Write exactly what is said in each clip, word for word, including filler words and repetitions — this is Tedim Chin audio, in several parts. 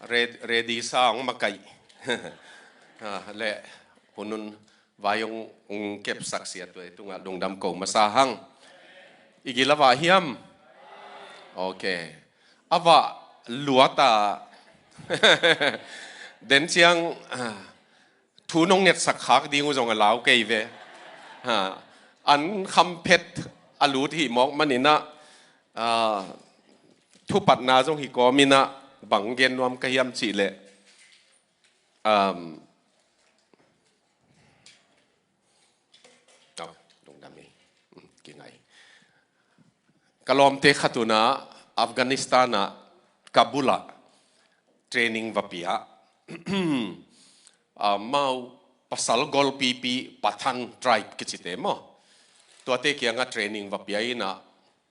Red, ready sa hong makaih. Ah, le, hunun vai hong, hong kepsak sia tua i tungah lungdam ko masa hang. I gil a vah hiam? Ok. A vah luat a. Den ciang, ah, thu nong ngetsak khak ding uh zong a lau kei ve. Ha. An khamphet a lut hi mawk maninah, ah, thupatna zong hi kawminah bang gen nuam ka hiam cih leh, um, oh, lungdam hi. Hmm, kingai. Ka lawmte khat unah Afghanistan ah Kabul ah training va pia. Ah, mau pasal golpipi Pathan tribe kicite maw. Tuate kiangah training va pia inah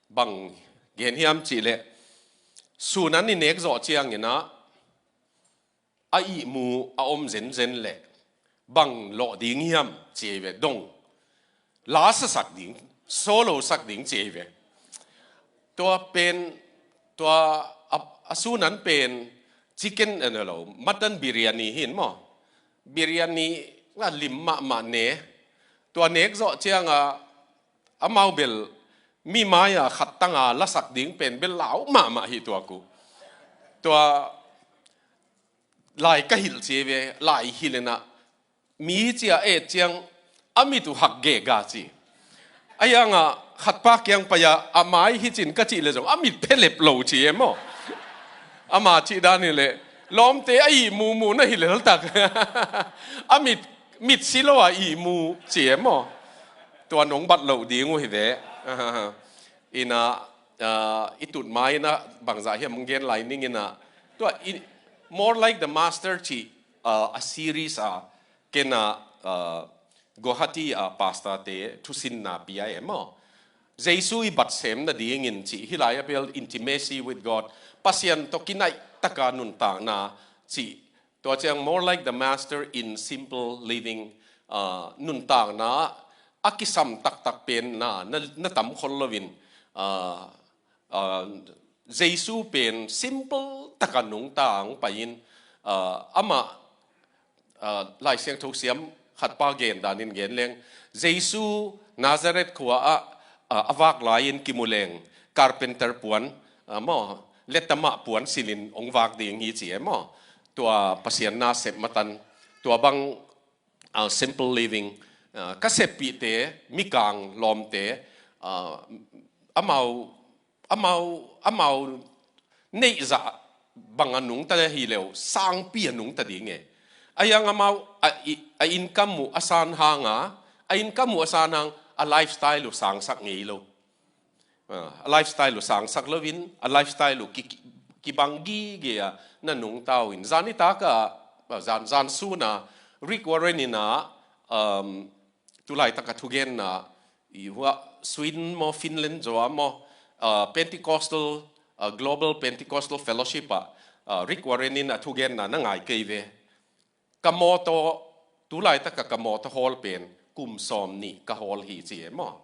bang gen hiam cih leh sun an i nek zawh cianginah a ihmu a om zenzen leh bang lawh ding hiam ci ei ve, dong. La sasak ding, solo sak ding ci ei ve. Tua pen, tua a, a sun an pen chicken, eh, no, lo, mutton biryani hi in maw. Biryani a lim mahmah ne. Tua nek zawh ciangah amau bel mi mai-a khat tanga lasak ding pen bel lau mahmah hi tuak uh. Tua lai ka hilh ci ei ve, lai hilh inah mi cia et ciang a mit uh hak gega ci. A yangah khatpa kiang pai-ah a mai hi cin ka cih leh zong a mit phelep lo ci e maw. Ama cih dan hi leh lawmte a ihmu mu na hi leltak. A mit, mit si lo a ihmu ci e maw. Tua nong bat loh ding uh hi ve. Inah, ah, i tut ma inah bangzah hiam hong gen lai ning inah. Tua i, More Like the Master cih, ah, a series a ken a, ah, Guwahati a pastorte thusinna pia e maw. Jesu i bat sem nadingin cih, hih lai a bel intimacy with God, Pasian tawh kinaih taka nuntakna cih. Tua ciang More Like the Master in Simple Living, ah, nuntakna a kisam taktak pen na, na, na tam khol loin, ah, ah, Jesu pen simple taka nungta hong pai-in, ah, amah, ah, Lai Siangtho siam khatpa gen danin gen leng, Jesu Nazareth khua ah, ah, a vak lai-in kimu leng carpenter puan, ah, maw, letama puan silhin hong vak ding hi ci e maw. Tua Pasian na sep matan, tua bang, ah, simple living, ah, ka seppihte, mikang lawmte, ah, amau, amau, amau neihzah banga nungta hi leh sangpi a nungta ding e. A yang amau a, i, a income uh a san hanga, a income uh a san hang a lifestyle uh sangsak ngei lo. Ah, a lifestyle uh sangsak loin, a lifestyle uh ki, ki, kibang gige a na nungta uh in. Zan nitak a, ah, zan, zan suna Rick Warren inah, um, tulaitak a thugenna, i hua Sweden maw, Finland zaw maw, ah, Pentecostal, ah, Global Pentecostal Fellowship ah, ah, Rick Warren in a thugenna na ngai kei ve. Ka mawtaw, tulaitak a ka mawtaw hawl pen kum sawm nih ka hawl hi ci e maw.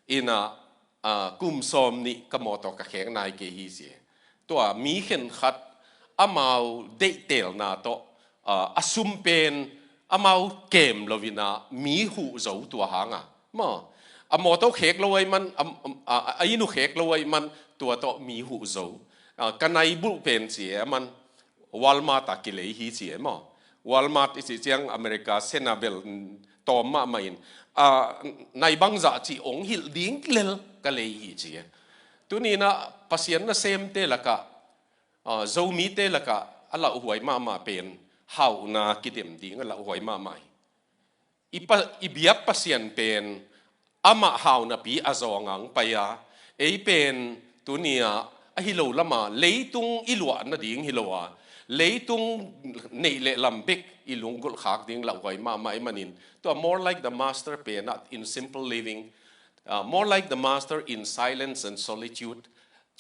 Inah, ah, kum sawm nih ka mawtaw ka khek nai kei hi ci e. Tua mi khenkhat amau deihtelna tawh, ah, a sum pen amau kem loin ah mi huh zo tua hanga. Maw, a mawtaw khek lo ahih man, a, a, a, a inn uh khek lo ahih man tua tawh mi huh zo. Ah, ka nai bulh pen ci e a man Walmart ah kilei hi ci e maw. Walmart i cih ciang America sena bel, mm, tawm mahmah in, ah, nai bangzah cih hong hilh ding lel ka lei hi ci e. Tuni inah Pasian nasemte lakah, ah, Zomite lakah a lauhuai mahmah pen hauhna kidem ding a lauhuai mahmah hi. I pa, i biak Pasian pen amah haunapi a zawng ang pai a, ei pen tuni-ah ahi lo lama leitung i luah nading hi lo a, leitung neih le lam bek i lunggulh khak ding lauhuai mahmah ahih manin, tua More Like the Master pen ah in simple living, ah, More Like the Master in silence and solitude,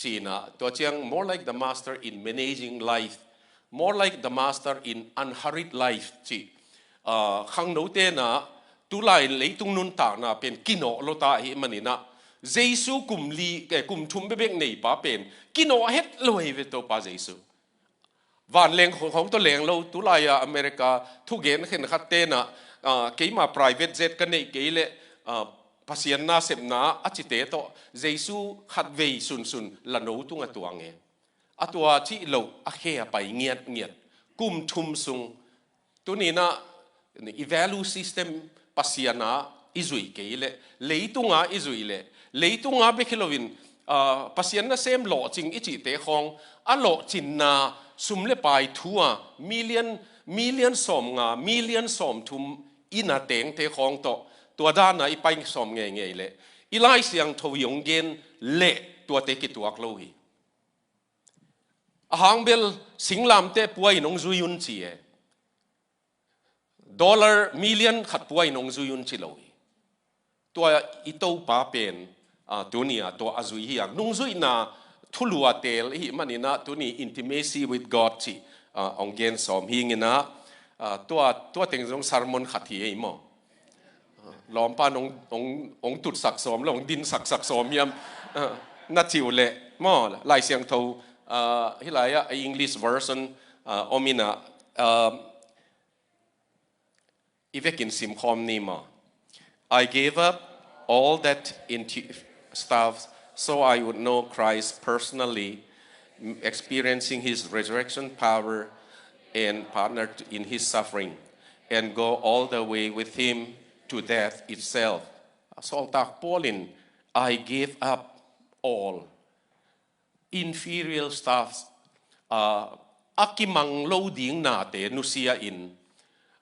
ci-in ah, tua ciang More Like the Master in managing life, More Like the Master in unhurried life, ci. Ah, khangnote in ah tulai leitung nuntakna pen kinawh lo ta ahih manin ah, Jesu kum li, eh, kum thum bekbek neipa pen kinawh het lo hi ve, Topa Jesu. Vanleng khong tawh leng lo, tulai-a America thugen khenkhat tenah, ah, keima private jet ka neih kei leh, ah, Pasian nasepna a cite tawh Jesu khatvei sunsun la no tungah tuang e. A tua cih loh a khe a pai ngiatngiat. Kum thum sung tuninah i value system Pasiana i zuih kei leh, leitunga i zuih leh, leitunga bek hi loin, ah, Pasian nasem lawhcing i cihte khawng a lawhcinna sum le pai thu-a million, million sawmnga, million sawmthum i na tengte khawng tawh tua dana i pai sawm ngeingei leh i Lai Siangtho i hong gen leh tuate kituak lo hi. A hang bel singlamteh pua in hong zui un ci e. Dollar million khat pua in hong zui un ci lo hi. Tua i Topa pen, ah, tuni-a tua a zui hi a, nungzuihna thulu a teel i hih maninah tuni intimacy with God cih, ah, hong gen sawm hi inginah, ah, tua, tua teng zong sermon khat hi ei maw. Lawmpa nong, nong, nong tutsak sawm lo, nong dinsaksak sawm hiam? Ah, na cih uh leh maw, Lai Siangtho, ah, hih lai-ah a English version, ah, om inah, ah, i vekin simkhawm ni maw. I gave up all that into stuff so I would know Christ personally, experiencing his resurrection power and partner in his suffering, and go all the way with him to death itself. Sawltak Paul in, I gave up all inferior stuff, ah, a kimang lo ding nate nusia in,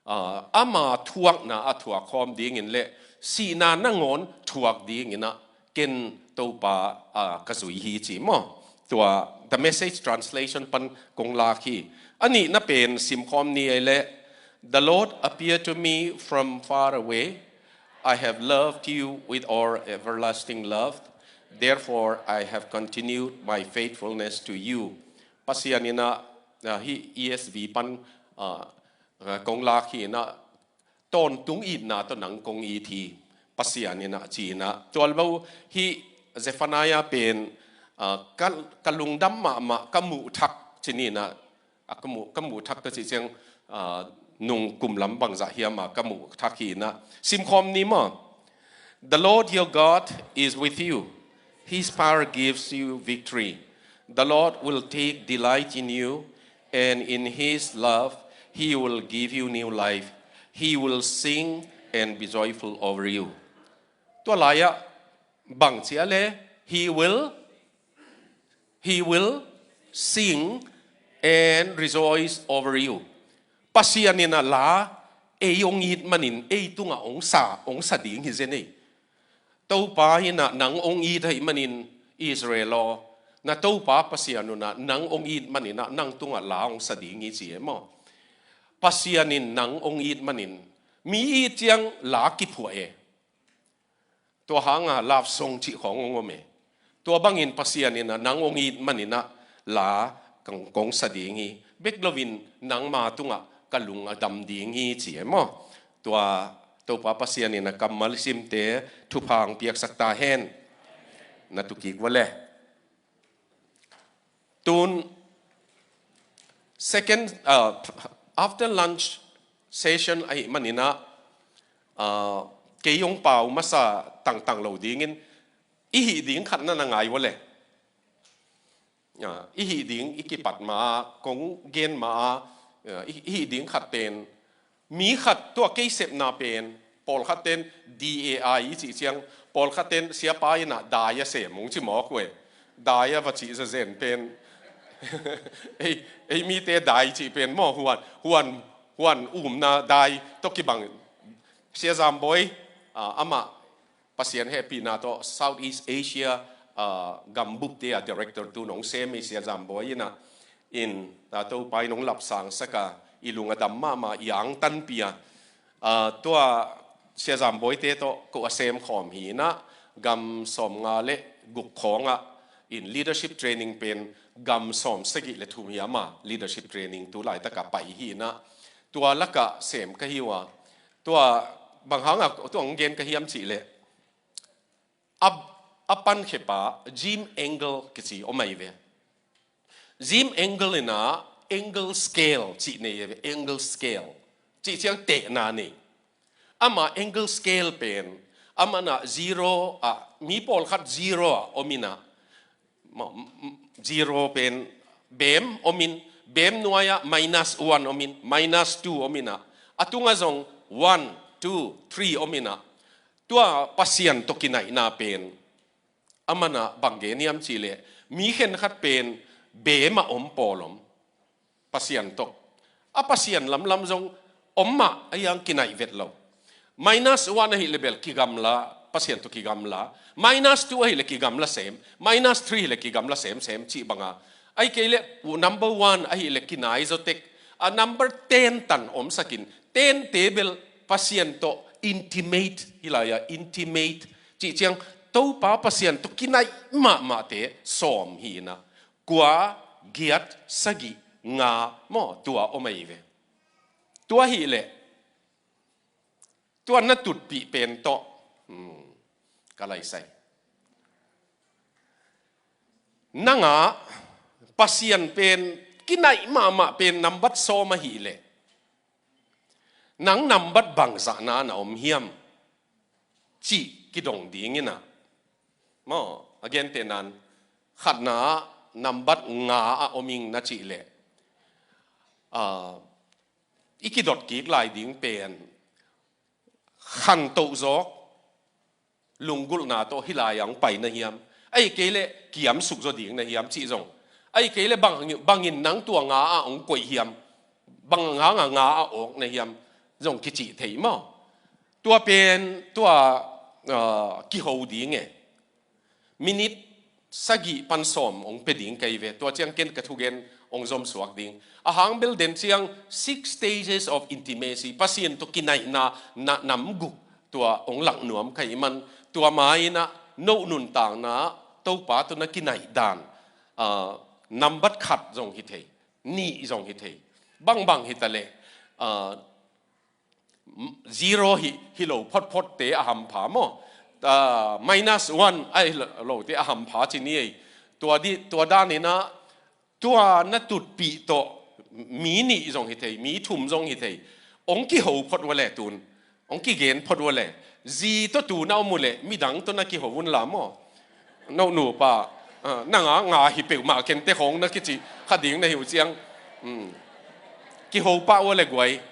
ah, ama thuakna a thuak khawm dingin le sihna nangawn thuak dinginah ken Topa, ah, ka zui hi ci maw. Tua The Message Translation pan kong lak hi. A nihna pen simkhawm ni ei leh, the Lord appeared to me from far away. I have loved you with all everlasting love. Therefore, I have continued my faithfulness to you. Pasian inah, ah, hih E S V pan, ah, ah, kong lak hi inah, tawntung itna tawh nang kong it hi. Pasian inah ci inah. Tua lo hih Zephaniah pen, ah, ka, ka lungdam mahmah ka muh thak ci ni inah, a ka muh, ka muh thak ka cih ciang, ah, nung kum lam bangzah hiam a ka muh thak hi inah. Simkhawm ni maw. The Lord your God is with you. His power gives you victory. The Lord will take delight in you, and in his love, he will give you new life. He will sing and be joyful over you. Tua lai-ah bang cia le, he will, he will sing and rejoice over you. Pasian inah la ei hong it manin ei tungah hong sa, hong sa ding hi zen ei. Topa inah nang hong it ahih manin Israel aw, na Topa Pasian unah nang hong it maninah nang tungah la hong sa ding hi ci e maw. Pasian in nang hong it manin mi it ciang la kiphuah e. Tua hanga love song cih khawng hong om e. Tua bangin Pasian inah nang hong it maninah la kong, kong sa ding hi. Bek loin nangma tungah ka lung a dam ding hi ci e maw. Tua Topa Pasian inah kammal simte thupha hong piaksak ta hen. Na tukik vua le. Tun second, uh, after lunch session ahih maninah, uh, kei hong pau masa tangtang lo dingin i hih ding khat na na ngai vua le. Ah, i hih ding i kipat ma-a, kong gen ma-a, ah, i, i hih ding khat pen mi khat tua kei sepna pen, pawlkhat ten D A I i cih ciang, pawlkhat ten siapa inah dai a sem hong ci mawk uh e. Dai a va cih zazen pen. Ei, ei mite dai cih pen maw, huan, huan, huan umna dai tawh kibang. Sia Zam Bawi, ah, amah Pasian hehpihna tawh Southeast Asia, ah, gambupte a director tu nong sem i Sia Zam Bawi inah, in, ah, Topa in hong lapsangsak a, i lung a dam mahmah, i angtanpih a, ah, tua Sia Zam Bawite tawh ko a sem khawm hi inah, gam sawmnga le guk khawngah in leadership training pen gam sawmsagih le thum hiam a leadership training tu laitakah pai hi inah, tua lakah sem ka hi uh a, tua bang hangah tua hong gen ka hiam cih leh, a, a pankhepa Jim Engle kici om ahi ve. Jim Engle inah angle scale cih nei, angle scale cih ciang tehna nei. Ama angle scale pen, amah na zero ah, mi pawlkhat zero ah om in ah, ma-, m-, m-, zero pen beem om in, beem nuai ah minus one om in, minus two om in ah, a tungah zong one, two, three om in ah, tua Pasian tawh kinaihna pen, amah na bang gen hiam cih leh, mi khenkhat pen beem ah om pawl om. Pasian tawh. A Pasian lamlam zong om mah a, hiang kinaih vet lo. Minus one ahih leh bel kigamla, Pasian tawh kigamla. Minus two ahih leh kigamla sem. Minus three ahih leh kigamla semsem cih banga. Ahih kei leh number one ahih leh kinai zaw tek. A number ten tan omsak in. Ten te bel Pasian tawh intimate, hih lai-ah intimate cih ciang Topa Pasian tawh kinaih mahmahte sawm hi in ah. Kua, giat, sagih, nga maw, tua om ahi ve. Tua ahih leh, tua na tutpih pen tawh, hmm, ka laisai. Nang a Pasian pen kinaih mahmah pen nambat sawm ahih leh, nang nambat bangzah na na om hiam cih kidong ding in ah. Maw, a gentehna-in, khatna ah nambat nga ah om ing na cih leh, ah, i kidot kik lai ding pen, khantoh zawk, lunggulhna tawh hih lai-ah hong pai na hiam? Ahih kei leh kiamsuk zaw ding na hiam cih zong. Ahih kei leh bang, bangin nang tua nga ah hong koih hiam? Bang hanga nga ah awk na hiam? Zong kicih thei maw. Tua pen, tua, ah, kiho ding e. Minit sagih pan sawm hong pia ding ka hi ve. Tua ciang ken ka thugen hong zomsuak ding. A hang bel den ciang six stages of intimacy. Pasian tawh kinaihna, na, nam guk tua hong lak nuam ka hih man. Tua ma-in ah no nuntakna, Topa tawh na kinaih dan, ah, nambat khat zong hi thei. Nih zong hi thei. Bangbang hi ta leh, ah, zero hi, hi lo photphot te a hampha maw. Ah, minus one ahi lo, lo te a hampha ci ni ei. Tua di, tua dan in ah, tua na tutpih tawh mi nih zong hi thei, mi thum zong hi thei. Hong kiho phot ua leh tun. Hong kigen phot ua leh. Zi tawh tu na om uh leh, midang tawh na kiho un la maw. No nupa, ah, nang a nga hi peuhmah kente khawng na kici kha ding na hi uh ciang. Hmm. Kiho pah ua leh guai.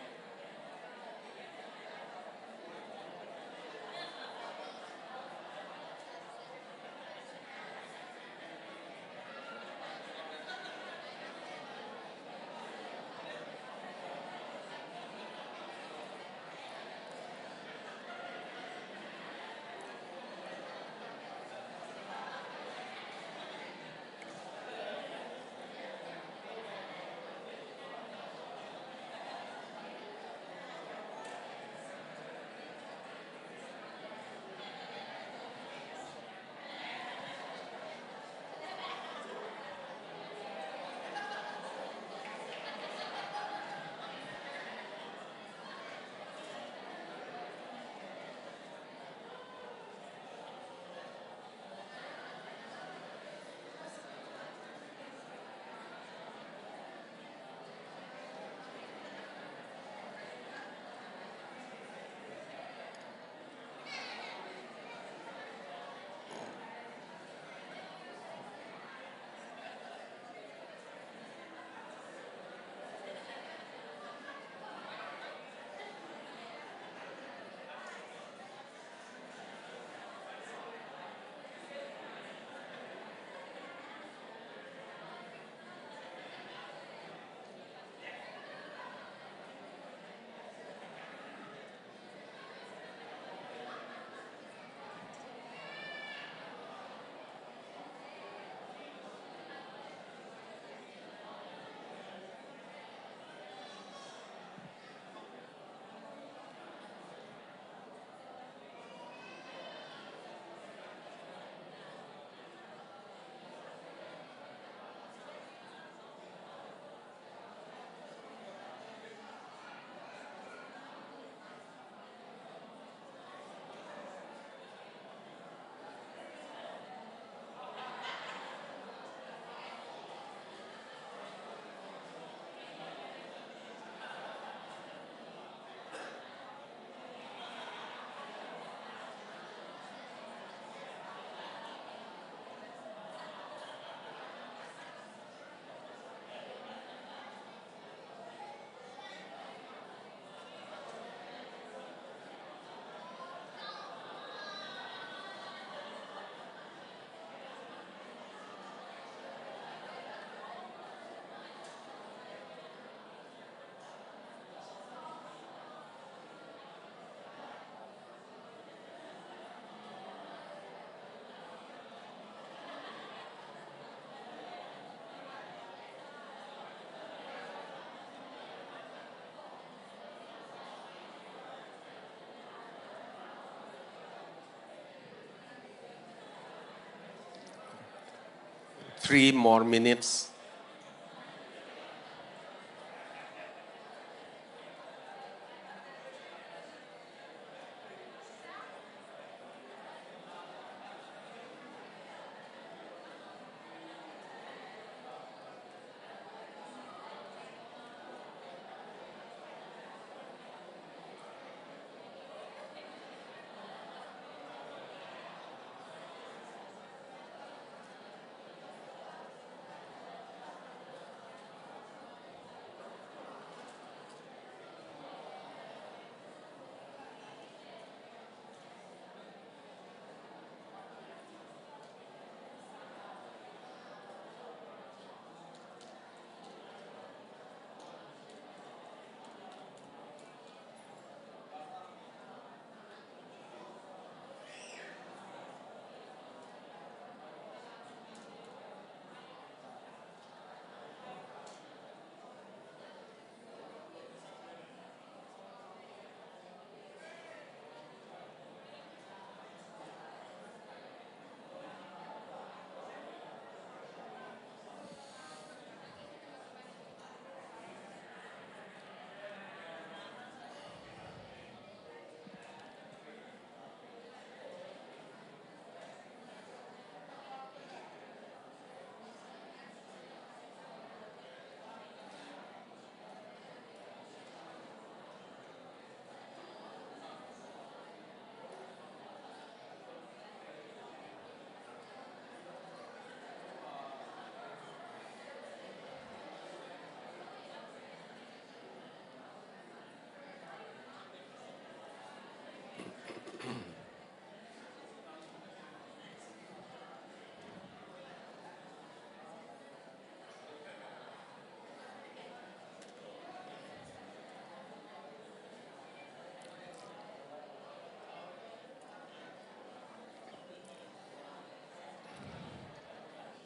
three more minutes.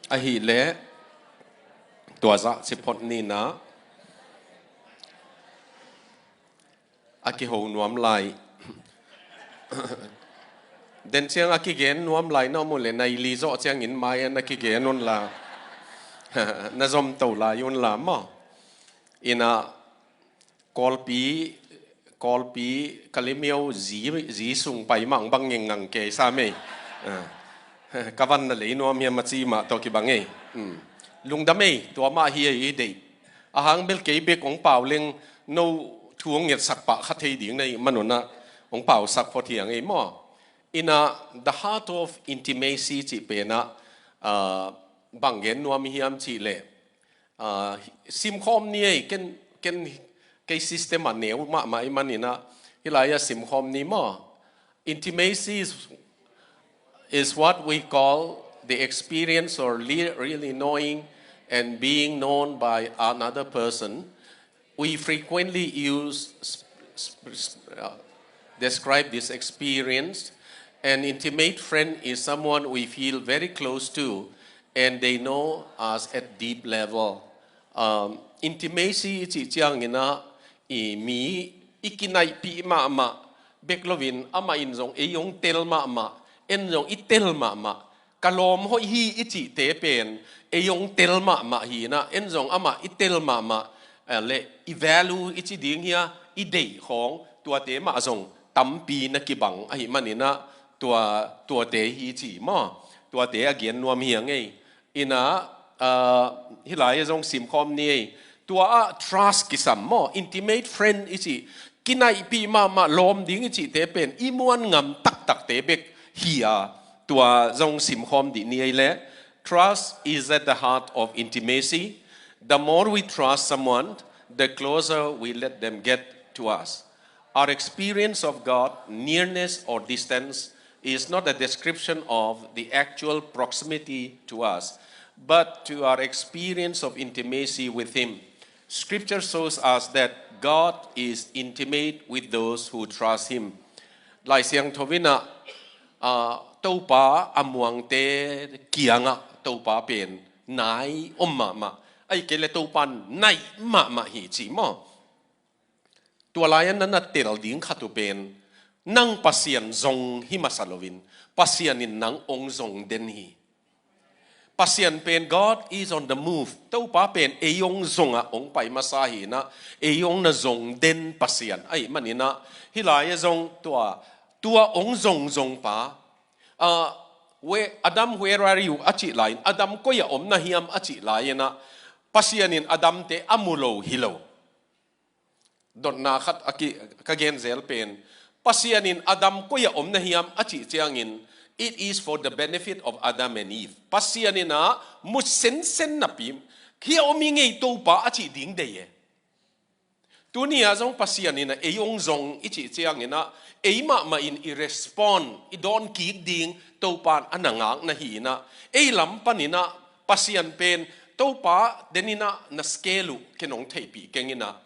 Ahih leh tua zah ci phot ni. A kiho nuam lai. Den ciang a kigen nuam lai na om uh leh, nai li zawh ciangin mai-ah na kigen un la, na zom to lai un la maw. Ina Kawlpi, Kawlpi Kalimyo zi, zi sung pai mah hong bang ngengngang kei sam ei. Ah. Ka van na lei nuam hiam a ci mah tawh kibang ei. Hmm. Lungdam ei, tua mah hi ei i deih. A hang bel kei bek hong pau leng no thu hong ngetsak pah kha thei ding na hih manun ah hong pausak phot hi ing ei maw. Ina the heart of intimacy cih pen ah, ah, bang gen nuam i hiam cih leh, ah, simkhawm ni ei, ken, ken kei system ah neu mahmah i hih manin ah hih lai-ah simkhawm ni maw. Intimacy is, is what we call the experience or le-, really knowing and being known by another person. We frequently use sp-, sp-, sp-, uh, describe this experience. An intimate friend is someone we feel very close to and they know us at deep level. Um, intimacy i cih ciangin ah, i mi i kinaihpih mahmah bek loin amah in zong ei hong tel mahmah, en zong i tel mahmah, ka lawm hoih hi i cihte pen ei hong tel mahmah hi-in ah, en zong amah i tel mahmah, eh, le i value i ci ding hia, i deih khawng, tuate mah zong tampi na kibang ahih manin ah tua, tuate hi ci maw. Tuate a gen nuam hi ing ei. Ina, ah, hih lai-ah zong simkhawm ni ei. Tua ah trust kisam maw, intimate friend i cih, kinaihpih mahmah lawm ding i cihte pen i muan ngam taktakte bek hi a, tua zong simkhawm dih ni ei leh. Trust is at the heart of intimacy. The more we trust someone, the closer we let them get to us. Our experience of God, nearness or distance, is not a description of the actual proximity to us, but to our experience of intimacy with Him. Scripture shows us that God is intimate with those who trust Him. Lai Siangtho in ah, ah, Topa a muangte kiangah Topa pen nai om mahmah. Ahih kei leh Topa in nai mahmah hi ci maw. Tua lai-ah na na tel ding khat uh pen, nang Pasian zong hi masa loin, Pasian in nang hong zong den hi. Pasian pen, God is on the move. Topa pen ei hong zongah hong pai masa hi inah, ei hong na zong den Pasian ahih maninah, hih lai-ah zong tua, tua hong zongzong pa, ah, where, Adam, where are you? A cih lai-in, Adam, koi-ah om na hiam? A cih lai-inah, Pasian in Adamte a mu lo hi lo. Dotna khat a ki, ka gen zel pen, Pasian in Adam, koi-ah om na hiam? A cih ciangin, it is for the benefit of Adam and Eve. Pasian inah mu sensen napi, hih a om hi ngei Topa a cih ding dei e. Tuni-ah zong Pasian inah ei hong zong i cih cianginah, ei mahmah in i respond, i dawn kik ding Topa in a na ngak na hi inah, ei lam paninah Pasian pen, Topa, den inah na scale uh ken hong theihpih keng inah,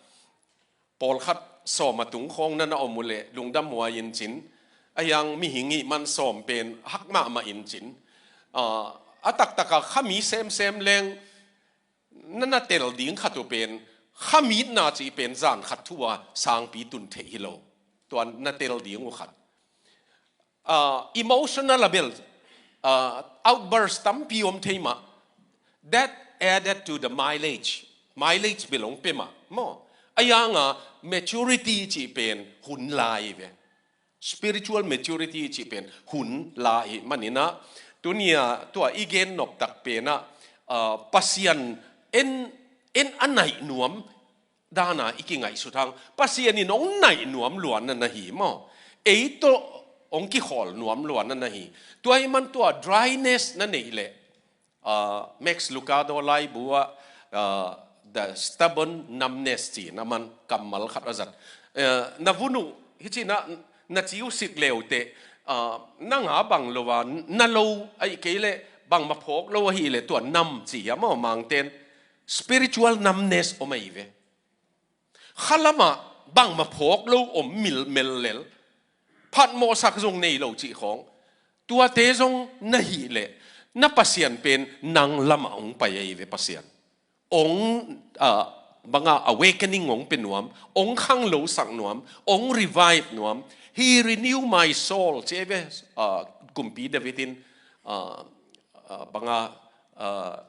pawlkhat sawm a tung khawng na na om uh leh lungdam huai in cin, a hiang mihing hih man sawm pen hak mahmah in cin, ah, a taktakah kha mi semsem leng, na na tel ding khat uh pen, kha mitna cih pen zan khat thu-a sangpi tun theih hi lo. Tua na tel ding uh khat, ah, emotional a bel, ah, outburst tampi om thei mah. That added to the mileage. Mileage bel hong pia mah maw. A hiangah maturity cih pen hun la hi ve. Spiritual maturity cih pen hun la hi maninah, tuni-ah tua i gen noptak penah, ah, Pasian en, en a naih nuam dana i kingaihsut hang. Pasian in hong naih nuam lua na na hi maw. Ei tawh hong kikhawl nuam lua na na hi. Tua ahih man tua dryness na neih leh, ah, Max Lucado laibu-ah, ah, the stubborn numbness ci-in a man kammal khat a zat. Eh, na vun uh, hih ci-inah na ci uh sik leuteh, ah, nang a bang lo a, na lo ahih kei leh bangmah phawk lo ahih leh tua numb ci a maw Mangten. Spiritual numbness om ahi ve. Khalamah bangmah phawk lo om milmel lel, phatmawhsak zong nei lo cih khawng. Tuate zong na hih leh, na Pasian pen nang lamah hong pai ahi ve Pasian. Hong, ah, banga awakening hong pia nuam, hong khanglosak nuam, hong revive nuam. He renew my soul. Ci ahi ve, ah, kumpi David in, ah, ah, banga, ah,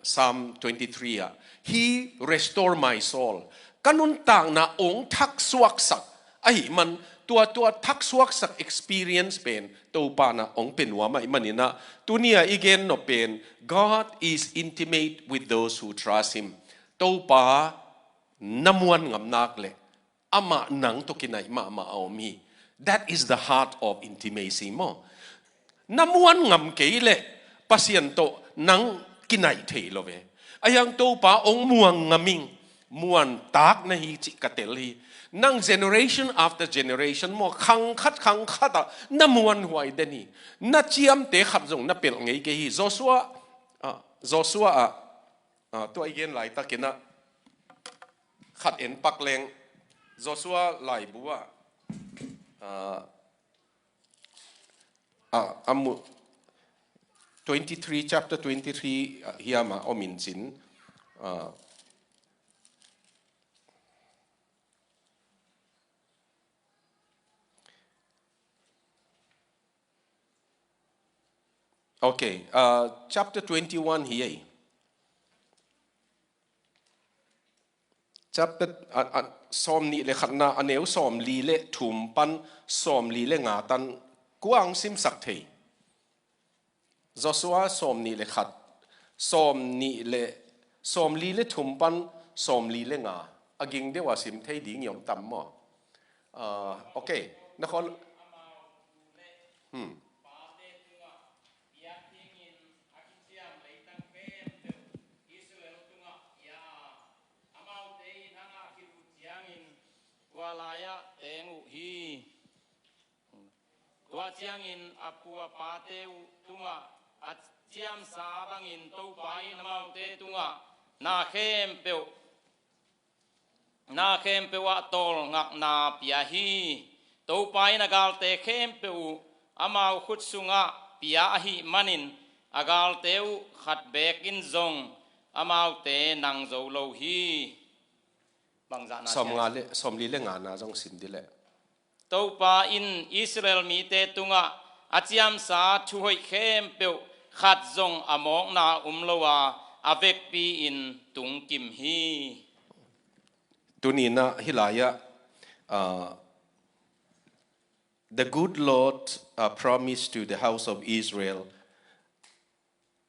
Psalm twenty-three ah, "He restore my soul." Ka nuntakna hong thaksuaksak ahih man, tua, tua thaksuaksak experience pen Topa na hong pia nuam ahih maninah, tuni-ah i gen nop pen, God is intimate with those who trust Him. Topa na muan ngam nak leh, amah nang tawh kinaih mahmah a om hi. That is the heart of intimacy maw. Na muan ngam kei leh Pasian tawh nang kinaih thei lo ve. A hiang Topa hong muang ngam ing, muan tak na hi cih ka tel hi. Nang generation after generation maw, khang khat khang khatah na muanhuai den hi. Na ciamte khat zong na pelh ngei kei hi. Joshua, ah, Joshua ah, ah, tua i gen laitakinah khat en pak leng, Joshua laibu ah, ah, ah, a mu, twenty-three, chapter twenty-three, ah, hiam ah om in cin, ah, okay, uh, chapter twenty-one hi ei. Chapter, a, a, sawmnih le khatna, a neu sawmli le thum pan sawmli le nga tan kua hong simsak thei? Joshua sawmnih le khat, sawmnih le, sawmli le thum pan sawmli le nga. A ging deuh a sim thei ding i om tam maw? Ah, okay. Na khol. Hmm. Tua ciangin a pu a pate uh tungah a ciamsa bangin Topa in amaute tungah na khempeuh, na khempeuh ah tawlngakna pia hi. Topa in a galte khempeuh uh amau khut sungah pia ahih manin a galte uh khat beek in zong amaute nang zo lo hi. Bangzahna sawmnga le, sawmli le ngana zong sim dih leh. Topa in Israel mite tungah a ciamsa thuhoih khempeuh khat zong a mawkna om lo a, a vekpi-in tungkim hi. Tuni-in ah hih lai-ah, ah, the good Lord, uh, promised to the house of Israel,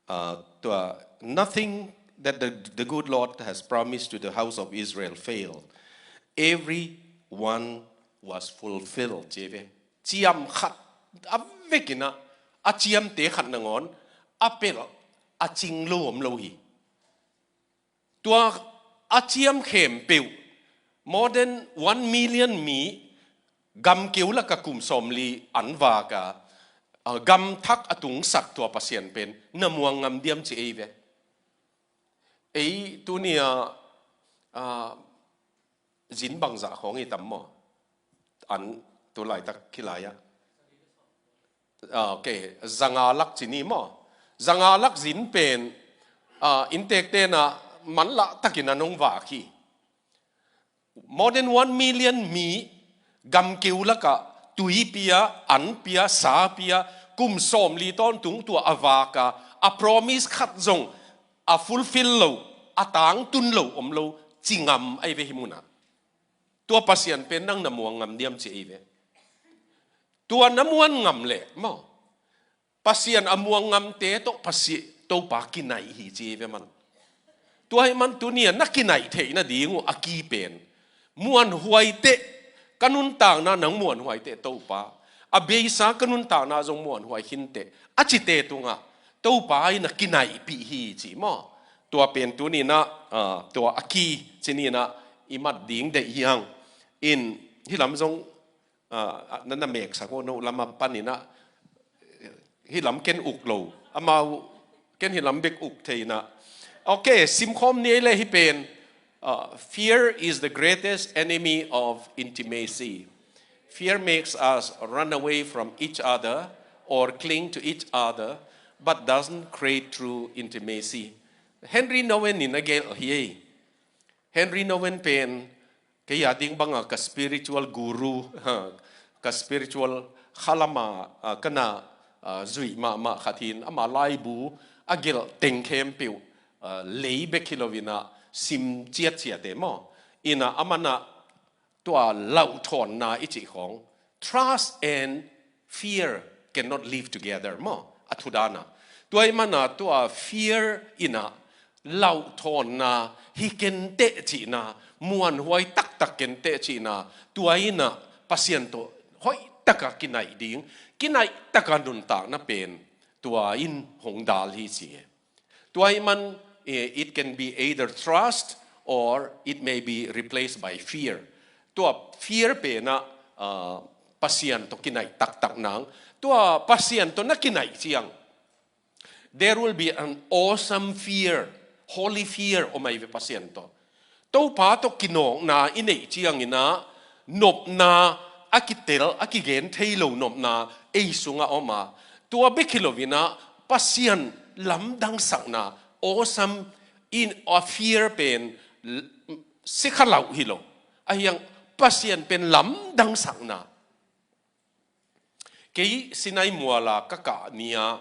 uh, to, uh, nothing that the, the good Lord has promised to the house of Israel failed. Every one was fulfilled, ci ve. Ciam khat a vekin ah, a ciamte khat nangawn a pelh a cing lo om lo hi. Tua a ciam khempeuh, more than one million mi, gam keu lakah kum sawmli an vak a, a, gam thak a tungsak tua Pasian pen na muang ngam diam ci ei ve. Ei tuni-a, a, zin bangzah khawng i tam maw? An tu laitak hih lai-ah. Ah, ok, zanga lak ci ni maw? Zanga lak zin pen, ah, inntekte'n ah manlah takin a nong vak hi. More than one million mi gam keu lakah tui pia, an pia, sa pia, kum sawmli tawntung tua a vak a, a promise khat zong a fulfill lo, a tangtun lo om lo, ci ngam ahi ve hih munah. Tua Pasian pen nang na muang ngam diam ci ei ve. Tua na muang ngam leh maw, Pasian a muang ngamte tawh Pasi-, Topa kinaih hi ci ei ve man. Tua ahih man tuni-a na kinaih theih nading uh a key pen, muanhuai teh, ka nuntakna nang muanhuai teh Topa, a beisa ka nuntakna zong muanhuai khin teh, a cite tungah Topa in a kinaihpih hi ci maw? Tua pen tuni-in ah, ah, tua a key ci ni-in ah i mat ding deih hi hang. In hih lam zong, ah, na, na meksak uh, no lam a panin ah, hih lam ken uk lo, amau ken hih lam bek uk thei-in ah. Ok, simkhawm ni ei leh hih pen, ah, "Fear is the greatest enemy of intimacy. Fear makes us run away from each other or cling to each other, but doesn't create true intimacy." Henri Nouwen in a gelh hi ei. Henri Nouwen pen kei a ding banga ka spiritual guru, ha, ka spiritual khalam a, ah, ka na, ah, zuih mahmah khat hi-in, ama laibu a gelh teng khempeuh, ah, lei bek hi lo-in ah sim ciatciat e maw? In ah aman ah tua lauhthawnna i cih khawng, "Trust and fear cannot live together," maw, a thu dan ah. Tua ahih man ah tua fear in ah lauhthawnna hi ken teh cihna, muanhuai taktak ken teh cihna, tua in ah Pasian tawh hoih taka kinaih ding, kinaih taka nuntakna pen tua in hong dal hi ci e. Tua ahih man, eh, it can be either trust or it may be replaced by fear. Tua fear pen ah, ah, Pasian tawh kinaih taktak nang. Tua Pasian tawh na kinaih ciang, there will be an awesome fear, holy fear om ahi ve Pasian tawh. Topa tawh kinawkna i neih ciangin ah, nopna a kitel, a kigen thei lo nopna ei sungah om a, tua bek hi lo-in ah Pasian lamdangsakna, awesome in a fear pen l-, sikha lauh hi lo. Ahi hang Pasian pen lamdangsakna. Kei Sinai mual a ka kah ni-a,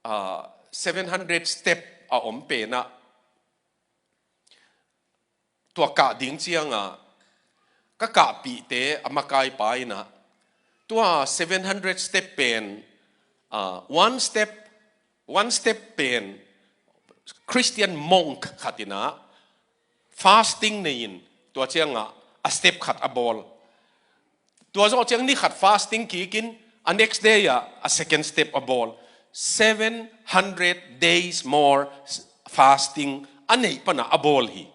ah, seven hundred step a om pen ah, tua kah ding ciang a, ka kahpihte a makaipa in ah, tua seven hundred step pen, ah, one step, one step pen Christian monk khat in ah fasting nei-in, tua ciang ah a step khat a bawl. Tua zawh ciang ni khat fasting kikin, a next day ah a second step a bawl. Seven hundred days more fasting a neih pan ah a bawl hi.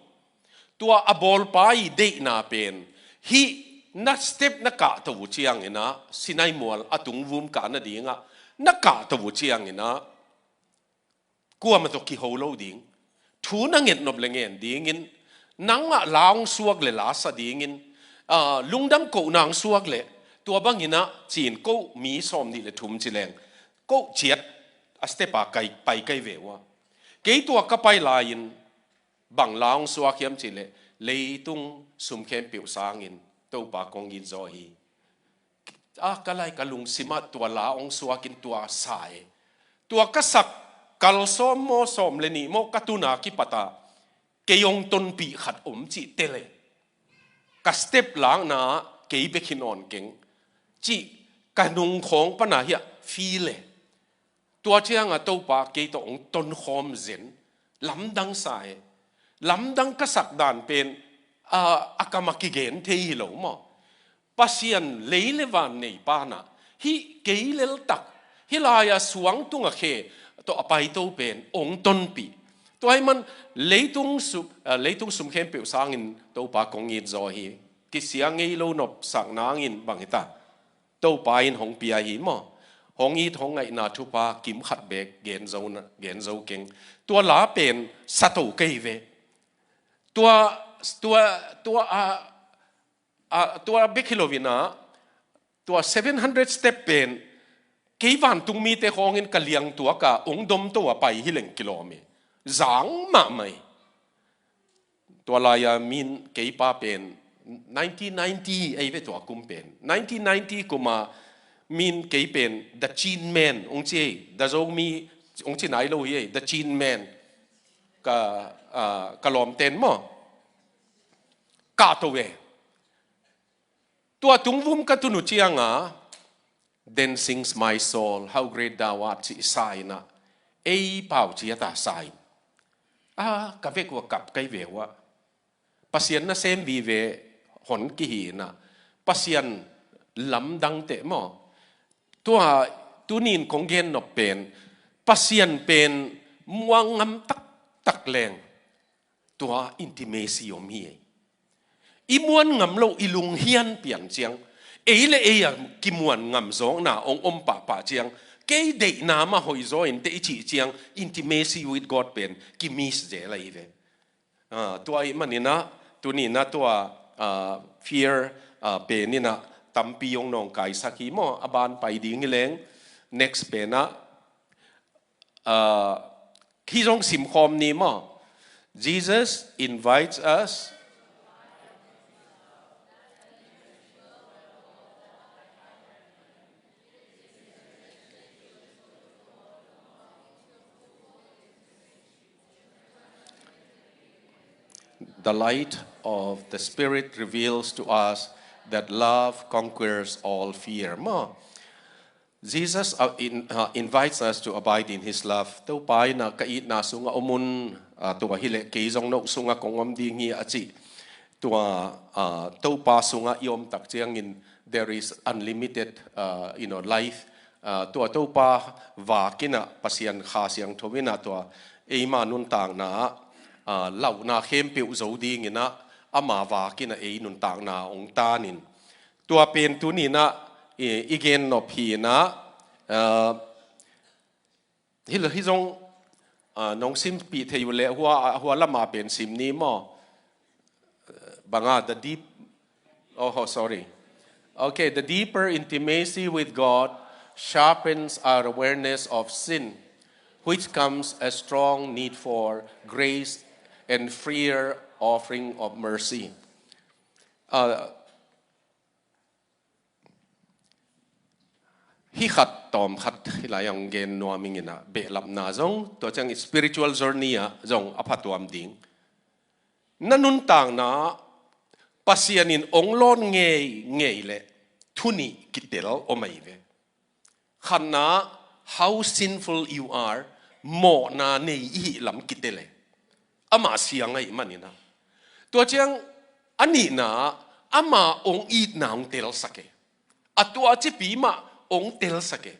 Tua a bawlpa i deihna pen, hih na step na kahto uh ciangin ah, Sinai mual a tungvum kah nading ah na kahto uh ciangin ah, kuamah tawh kiho lo ding, thu na nget nop leh ngen dingin, nangmah la hong suak leh la sa dingin, ah, lungdam kohna hong suak leh, tua bangin ah ci-in ko mi sawmnih leh thum ci leng, ko ciat a step a kai, pai kai ve uh a. Kei tua ka pai lai-in bang la hong suak hiam cih leh, leitung sum khempeuh sangin Topa kong it zaw hi. A, ka lai ka lungsim ah tua la hong suakin tua sa e. Tua ka sak kal sawm maw, sawm le nih maw ka tun a kipat ah kei hong tonpih khat om cih tel e. Ka step lakna ah kei bek hi nawn keng cih ka nungkhawng pan a hiah feel e. Tua ciang a Topa kei tawh hong tonkhawm zen. Lamdang sa e. Lamdang ka sak dan pen a, a kam a kigen thei hi lo maw? Pasian lei le van nei pa na, hih kei leltak, hih lai-a suang tunga khe tawh a paito pen hong tonpih. Tua ahih man leitung sum, ah, leitung sum khempeuh sangin Topa kong it zaw hi. Kisia ngei lo nopsak nangin bang hi ta? Topa in hong pia hi maw? Hong it hong ngaihna thupha kim khat beek gen zo na, gen zo keng. Tua la pen sa to kei ve. Tua, tua, tua, a, a, tua bek hi lo in a, tua seven hundred step pen kei vantung mite khawngin ka liang tuak a hong dom to a pai hi leng kilawm hi. Zang mahmah hi. Tua lai-a min kei pa pen nineteen ninety ei ve, tua kum pen nineteen ninety kum a min kei pen The Chin Man hong ci ei. The Zomi hong ci nai lo hi ei, The Chin Man. Ka, ah, ka lawmten maw? Ka to ve. Tua tungvum ka tun uh ciang a, "Then sings my soul, how great thou art," cih sa in a, ei pau ciat a sa in. A, ka vek uh a kap kei ve uh a. Pasian nasem vive hon kihi in a, Pasian lamdang teh maw? Tua tuni in kong gen nop pen, Pasian pen muang ngam taktak leng tua intimacy om hi. I muan ngam lo, i lunghian pian ciang, ei le ei a kimuan ngam zawkna hong om pahpah ciang, kei deihna mah hoih zaw in teh i cih ciang, intimacy with God pen ki-miss zel ahi ve. Ah, tua ahih manin a, tuni in a tua, ah, fear, ah, pen in a tampi hong nawngkaisak hi maw? A ban pai ding hi leng, next pen a, ah, hih zong simkhawm ni maw? Jesus invites us. The light of the Spirit reveals to us that love conquers all fear. Maw? Jesus, uh, in, uh, invites us to abide in his love. Topa in a, "Ka itna sungah om un, uh, tua hileh kei zong no sungah kong om ding hi," a cih. Tua, uh, Topa sungah i om tak ciangin there is unlimited, uh, you know, life. Uh, tua Topa vak in a, Pasian Kha Siangtho in a tua eima nuntakna ah, uh, lauhna khempeuh zo ding in a, ama vak in a ei nuntakna hong tan in. Tua pen tuni in a, i, i gen nop hi in a, uh, hi, hih zong, uh, nong simpih thei uh leh hua, hua lam a pen sim ni maw? Uh, bang a, the deep, oh, oh, sorry. Okay, the deeper intimacy with God sharpens our awareness of sin, which comes a strong need for grace and freer offering of mercy. Uh, Hih khat tawm khat hih lai-ah hong gen nuam ing in a, behlapna zong, tua ciang spiritual journey ah zong a phatuam ding. Na nuntakna Pasian in hong lawn ngeingei leh thu nih kitel om ahi ve. Khatna, how sinful you are, mawhna nei i hih lam kitel e. Amah siang ahih manin a. Tua ciang a nihna, ama hong itna hong telsak e. A tua cipi mah hong telsak e.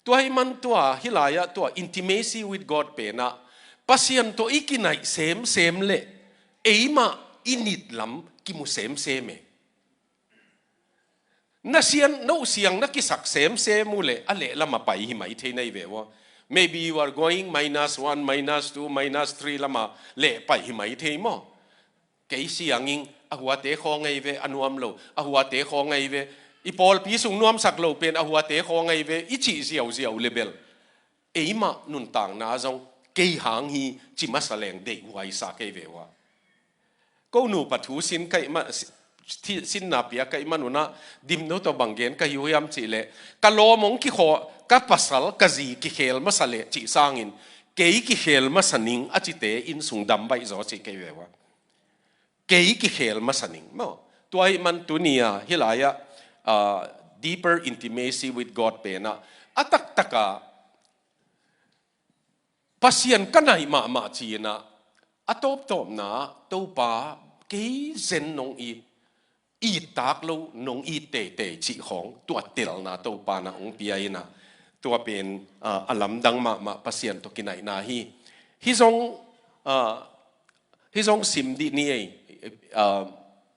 Tua ahih man tua, hih lai-ah tua intimacy with God pen ah, Pasian tawh i kinaih semsem leh eimah i nit lam kimu semsem e. Na siang, no siang na kisak semsem uh leh a lehlam a pai hi mai thei na hi ve ua. Maybe you are going minus one, minus two, minus three lam a leh pai hi mai thei maw? Kei siang ing, a huate khawng ahi ve, a nuam lo, a huate khawng ahi ve. I pawlpi sung nuamsak lo pen a huate khawng ahi ve, i cih ziauziau leh bel eimah nuntakna zong kei hang hi ci masa leng deihhuai sa kei ve ua. Ko nupa thu sin ka hih ma-, sinna pia ka hih manun ah, Dimno tawh bang gen ka hi uh hiam cih leh, ka lawm hong kikhaw, ka pasal ka zi kikhel masa leh cih sangin, kei kikhel masa ning a cite inn sung dam baih zaw cih kei ve ua. Kei kikhel masa ning maw. Tua ahih man tuni-a hih lai-ah, ah, deeper intimacy with God pen ah, a taktak ah Pasian ka naih mahmah ci-in ah, a tawptawpna ah Topa, kei zen nong it, it tak lo, nong it teitei cih khawng, tua telna Topa na hong pia in ah, tua pen, ah, a lamdang mahmah Pasian tawh kinaihna hi. Hih zong, ah, hih zong sim dih ni ei, ah,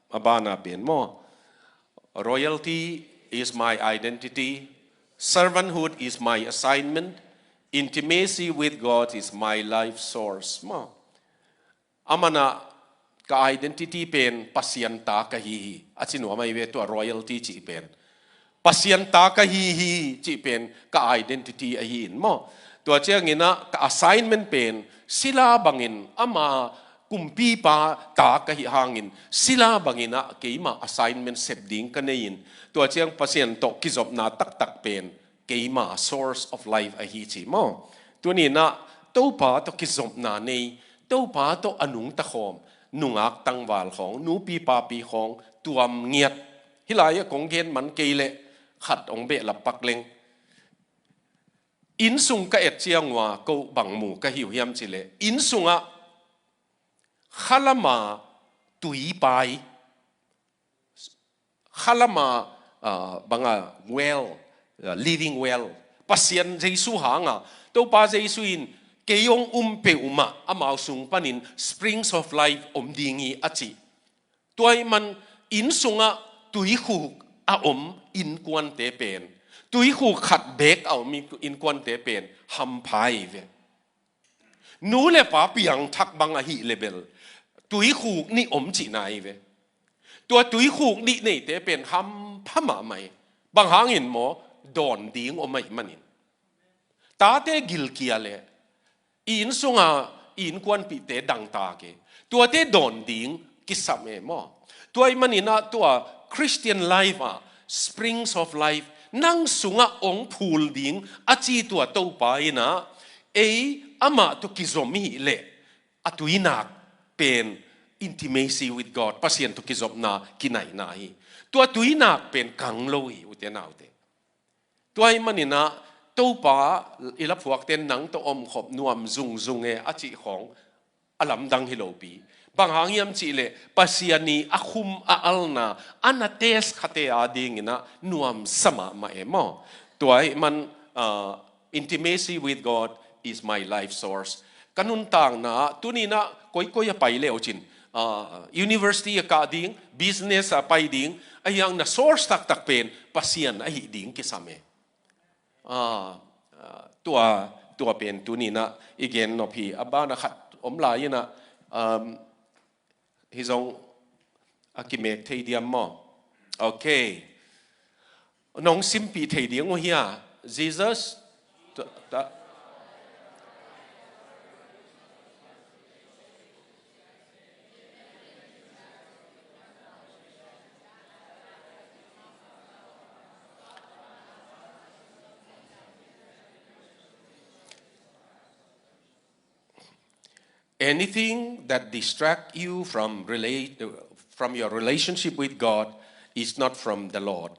a bana pen maw. Royalty is my identity. Servanthood is my assignment. Intimacy with God is my life source. Maw. Aman ah ka identity pen Pasian ta ka hi hi. A ci nuam ahi ve tua royalty cih pen. Pasian ta ka hi hi cih pen ka identity ahi in maw. Tua ciangin ah ka assignment pen sila bangin ama kumpipa ta ka hih hangin sila bangin ah keima assignment sep ding ka nei in. Tua ciang Pasian tawh kizopna taktak pen keima source of life ahi ci maw. Tuni-in ah Topa tawh kizopna nei, Topa tawh a nungta khawm, nungak tangval khawng, nupi papi khawng, tuam ngiat. Hih lai-ah kong gen man kei leh khat hong behlap pak leng. Inn sung ka et ciang ua, ko bang mu ka hi uh hiam cih leh, inn sungah khalama tuipai, khalama, ah, banga well, ah, living well. Pasian Jesu hanga, Topa Jesu in kei hong um peuhmah amau sung panin springs of life om ding hi a ci. Tua ahih man inn sungah tuikhuk a om innkuante pen, tuikhuk khat beek a om innkuante pen hampha hi ve. Nu le pa piangthak bang ahih leh bel tuikhuk nih om cihna hi ve. Tua tuikhuk nih neite pen hampha mahmah hi. Bang hangin maw, dawn ding om ahih manin. Tate gilkial e, i inn sunga i innkuanpihte dangtak e, tuate dawn ding kisam e maw. Tua ahih manin ah tua Christian life ah springs of life nang sungah hong phul ding a ci tua Topa in ah, ei amah tawh kizom ihih leh a tuinak pen intimacy with God, Pasian tawh kizopna kinaihna hi. Tua tuinak pen kang lo hi, ute naute. Tua ahih manin ah Topa, i laphuakte in nang tawh omkhop nuam zungzung e a cih khawng a lamdang hi lopi. Bang hang hiam cih leh Pasian i a khum a alna a na test khate adingin ah nuamsa mahmah e maw. Tua ahih man, ah, intimacy with God is my life source. Ka nuntakna ah tuni-in ah koikoi a pai le uh cin, ah, university a kah ding, business a pai ding, ahi hang na source taktak pen Pasian ahih ding kisam e. Ah, ah, tua, tua pen tuni-in ah i gen nop hi. A bana khat om lai-in ah, um, hih zong a kimek thei diam maw? Ok. Nong simpih thei ding uh hia? Jesus. Ta, ta. Anything that distract you from relate, from your relationship with God is not from the Lord.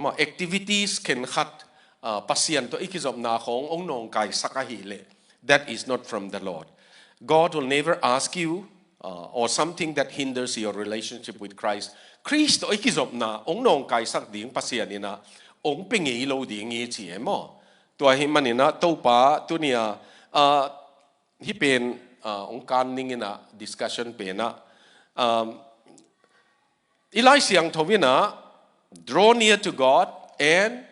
Maw, activities khenkhat, ah, Pasian tawh i kizopna khawng hong nawngkaisak ahih leh, that is not from the Lord. God will never ask you, ah, or something that hinders your relationship with Christ. Khrist tawh i kizopna hong nawngkaisak ding Pasian in ah hong pia ngei lo ding hi ci e maw. Tua ahih manin ah Topa tuni-a, ah, hih pen, ah, hong kan ning in ah discussion pen ah, um, i Lai Siangtho in ah, draw near to God and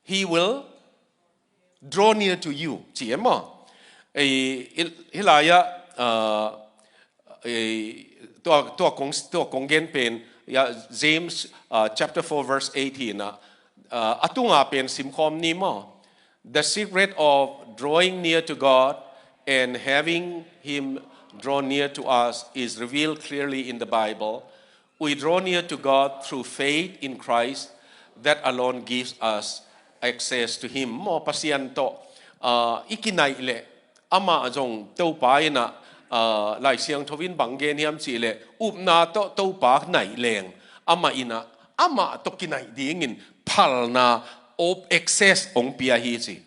He will draw near to you, ci e maw. Ei, i, hih lai-ah, ah, ei, tua, tua kong, tua kong gen pen, ya, James, ah, chapter four verse eighteen ah, ah, a tunga pen simkhawm ni maw. The secret of drawing near to God and having Him draw near to us is revealed clearly in the Bible. We draw near to God through faith in Christ, that alone gives us access to Him. Maw, Pasian tawh, ah, i kinaih leh, amah zong Topa in ah, ah, Lai Siangtho in bang gen hiam cih leh, upna tawh Topa naih leng, amah in ah, amah tawh kinaih dingin phalna, op access hong pia hi ci.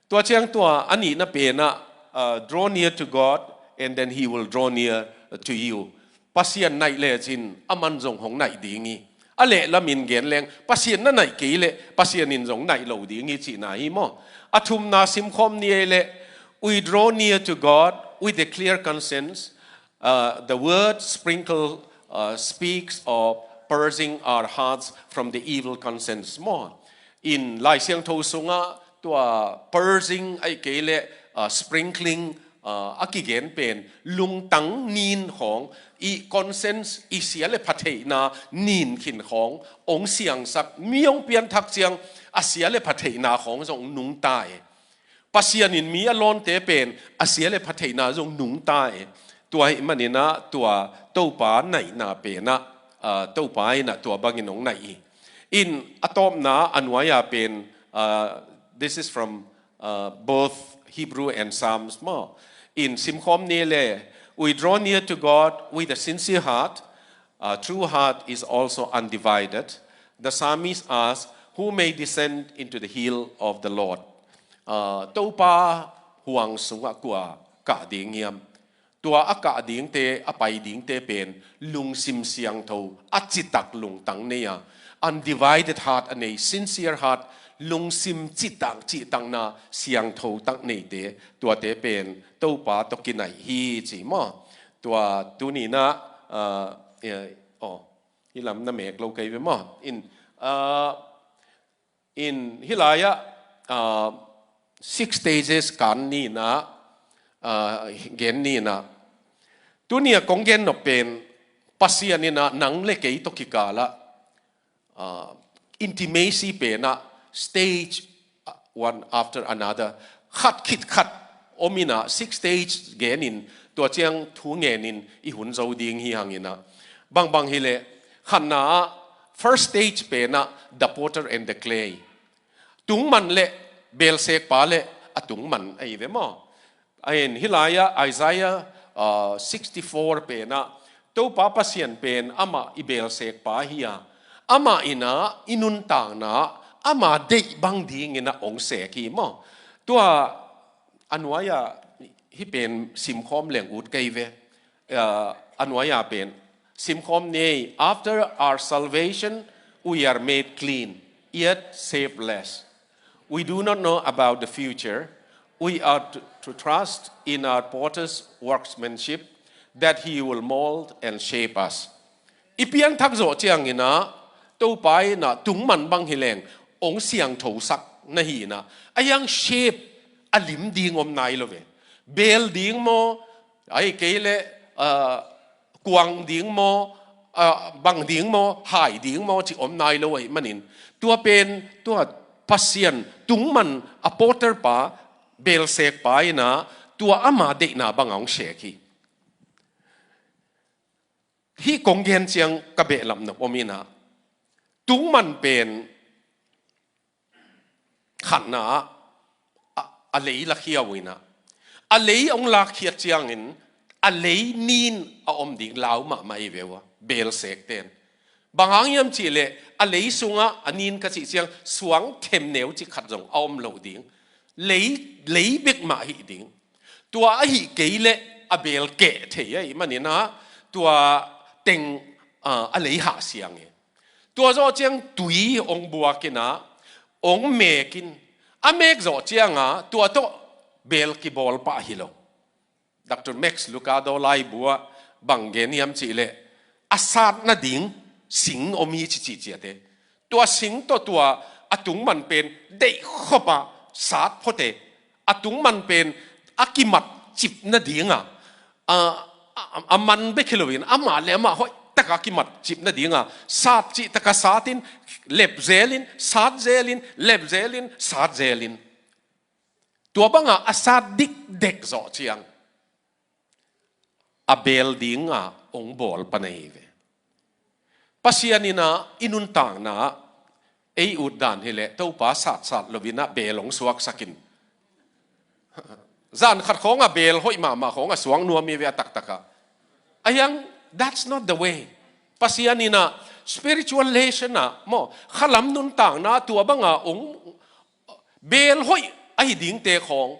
Tua ciang tua a nihna pen ah, ah, draw near to God, and then He will draw near to you. Pasian naih lecin aman zong hong naih ding hi. A leh lamin gen leng, Pasian na naih kei leh, Pasian in zong naih lo ding hi cihna hi maw. A thumna simkhawm ni ei leh, we draw near to God with a clear conscience. Uh, the word sprinkle, uh, speaks of purging our hearts from the evil conscience maw. In Lai Siangtho sungah tua purging ahih kei leh, uh, sprinkling, uh, a kigen pen lungtang nin khawng, i conscience, i sia le pha theihna nin khin khawng hong siangsak, mi hong pianthak ciang a sia le pha theihna khawng zong nungta e. Pasian in mi a lawnte pen a sia le pha theihna zong nungta e. Tua ahih manin ah tua Topa naihna pen ah, ah, Topa in ah tua bangin hong naih hi. In a tawpna a nuai-a pen, ah, this is from, ah, both Hebrew and Psalms maw. In simkhawm ni leh, we draw near to God with a sincere heart. A true heart is also undivided. The psalmist asks, "Who may descend into the hill of the Lord?" Ah, Topa huang sungah kua kah ding hiam? Tua a kah dingte, a pai dingte pen lungsim siangtho, a citak lungtang nei a, undivided heart a nei, sincere heart, lungsim citak, cihtakna siangtho tak neite, tuate pen Topa tawh kinaih hi ci maw. Tua tuni-in ah, ah, eh, aw, hih lam na mek lo kei ve maw. In, ah, in hih lai-ah, ah, six stages kan ni-in ah, ah, gen ni-in ah. Tuni-a kong gen nop pen Pasian in ah nang le kei tawh kikal ah, ah, intimacy pen ah stage, ah, one after another, khat khit khat om in ah, six stage gen in, tua ciang thu ngen in i hun zo ding hi hang in ah. Bangbang hi leh, khatna ah, first stage pen ah the potter and the clay. Tungman le belsekpa le a tungman ahi ve maw. In hih lai-ah Isaiah, ah, sixty-four pen ah, Topa Pasian pen amah i belsekpa hi a, amah in ah i nuntakna ah ama deih bang dingin ah hong sek hi maw. Tua a nuai-ah hih pen simkhawm leng ut kei ve. Ah, a nuai-ah pen simkhawm ni. After our salvation, we are made clean, yet shapeless. We do not know about the future. We are to, to trust in our potter's workmanship, that he will mold and shape us. I pianthak zawh ciangin ah, Topa in ah tungman bang hi leng hong siangthosak na hi in ah, a hiang shape, a lim ding om nai lo ve. Bel ding maw, ahih kei leh, ah, kuang ding maw, ah, bang ding maw, hai ding maw, ci om nai lo ahih manin, tua pen, tua Pasian tungman a potter pa, belsekpa in ah, tua ama deihna bang a hong sek hi. Hih kong gen ciang ka behlap nop om in ah, tungman pen khatna ah, a, a lei lakhia uh in ah, a lei hong lakkhiat ciangin a lei nin a om ding lau mahmah hi ve uh a, belsekte'n. Bang hang hiam cih leh, a lei sungah a nin ka cih ciang suang themneu cik khat zong a om lo ding. Lei, lei bek mah hi ding. Tua ahih kei leh a bel keh thei ahih manin ah, tua teng, ah, a lei hah siang hi. Tua zawh ciang tui hong buak in ah, hong mek in, a mek zawh ciang ah, tua tawh bel kibawl pah hi lo. Doctor Max Lucado laibu ah bang gen hiam cih leh, a sat nading sing om hi ci, ci ciat e. Tua sing tawh tua a tungman pen deih khop a sat phot e. A tungman pen a kimat cip nading a, a, a, a man bek hi lo in, amah le amah hoih tak a kimat cip nading a, sat cih tak a sat in, lep zel in, sat zel in, lep zel in, sat zel in. Tua bang a a sat dikdek zawh ciang, a bel ding a hong bawl pan ahi ve. Pasian in ah i nuntakna ah ei ut dan hileh Topa satsat loin ah beel hong suaksak in. Zan khat khawngah beel hoih mahmah khawngah suak nuam hi ve a taktakah. Ahi hang, that's not the way. Pasian in ah spiritual lesson ah maw, khalam nuntakna tua banga hong beel hoih ahi dingte khawng,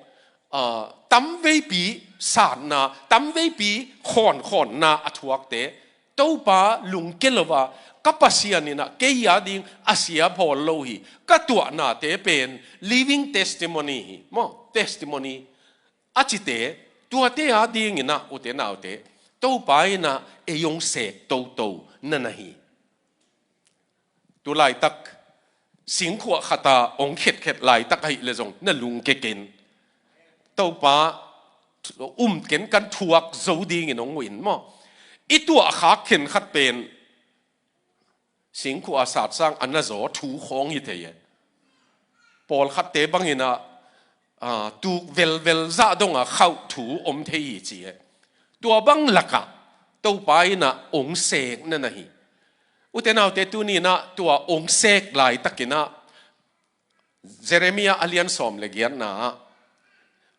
ah, tamveipi satna, tamveipi khawnkhawnna a thuakte, Topa lungkia lo a, ka Pasian in ah kei a ding a sia bawl lo hi, ka tuahnate pen living testimony hi maw, testimony a cite, tuate a dingin ah ute naute, Topa in ah ei hong sek toto na na hi. Tu laitak singkhuah khata hong khetkhet laitak ahih leh zong na lungkia ken. Topa um ken, kan thuak zo dingin hong uh in maw. I tuahkhak khenkhat pen singkhuah a satsang a na zaw thu khawng hi thei e. Pawlkhatte bangin ah, aa, tuk velvel zah dongah khauh thu om thei hi ci e. Tua bang lakah Topa in ah hong sek na na hi. Ute naute, tuni in ah tua hong sek laitakin ah Jeremiah a lian sawm le giatna ah,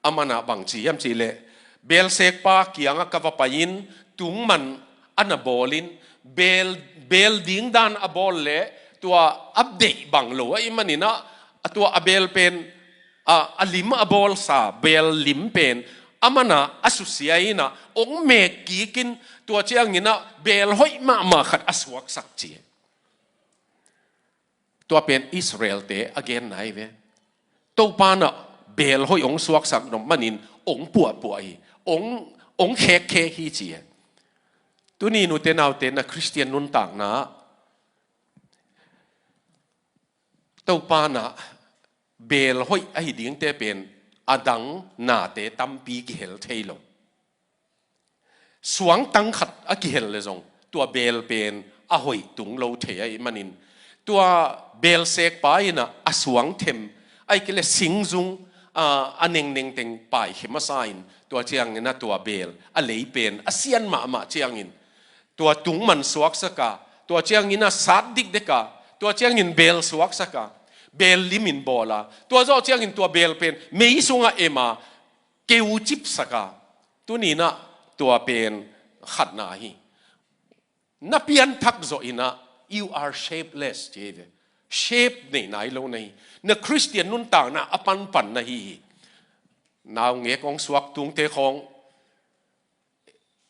a man ah bang ci hiam cih leh, beelsekpa kiangah ka va pai-in tungman a na bawlin, beel, beel ding dan a bawl leh tua a deih bang lo ahih manin ah, a tua a beel pen, a, a lim a bawlsa beel lim pen a man ah a susia in ah hong mek kikin, tua ciangin ah beel hoih mahmah khat a suaksak ci. Tua pen Israel-te a genna hi ve. Topa in ah beel hoih hong suaksak nop manin hong puahpuah hi, hong, hong khekkhek hi ci e. Tuni in ute naute, na Khristian nuntakna ah Topa in ah beel hoih ahi dingte pen a dang nate tampi kihel thei lo. Suangtang khat a kihel leh zong tua beel pen a hoih tung lo thei ahih manin, tua beelsekpa in ah a suangthem, ahih kei leh singzung, aa, a nengneng teng paikhia masa in, tua ciangin ah tua beel a lei pen a sian mahmah ciangin, tua tungman suaksak a, tua ciangin ah sat dikdek a, tua ciangin beel suaksak a, beel limin bawl a, tua zawh ciangin tua beel pen mei sungah em a, keucipsak a, tuni in ah tua pen khatna hi. Na pianthak zawh in ah, you are shapeless ci hi ve. Shape nei nai lo na hi. Na Khristian nuntakna a panpan na hi hi. Naungek hong suak tungte khawng,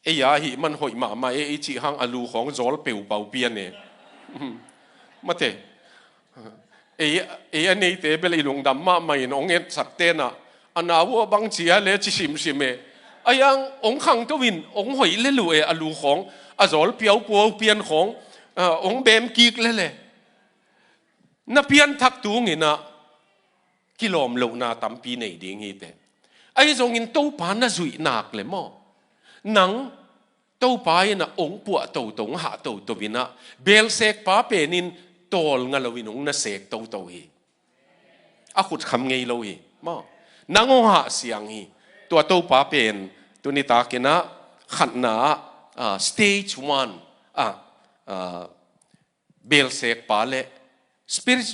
ei a hih man hoih mahmah e i cih hang a lu khawng zawl peupau pian e. Mate. Ei, ei a neite bel i lungdam mahmah in hong etsak ten ah, a nau uh a bang ci a le ci simsim e. Ahi hang hong khangto in hong hoih le luh e, a lu khawng a zawl piaupuau pian khawng, ah, hong bem kik lel e. Na pianthak tungin ah kilawm lohna tampi nei ding hi teh. Ahi zongin Topa na zuih nak leh maw, nang Topa in ah hong puah toto, hong hah toto in ah, beelsekpa pen in tawlnga loin hong na sek toto hi. A khutkham ngei lo hi maw. Nang hong hah siang hi. Tua Topa pen tuni takin ah khatna ah, ah, stage one ah, ah, beelsekpa le spirit,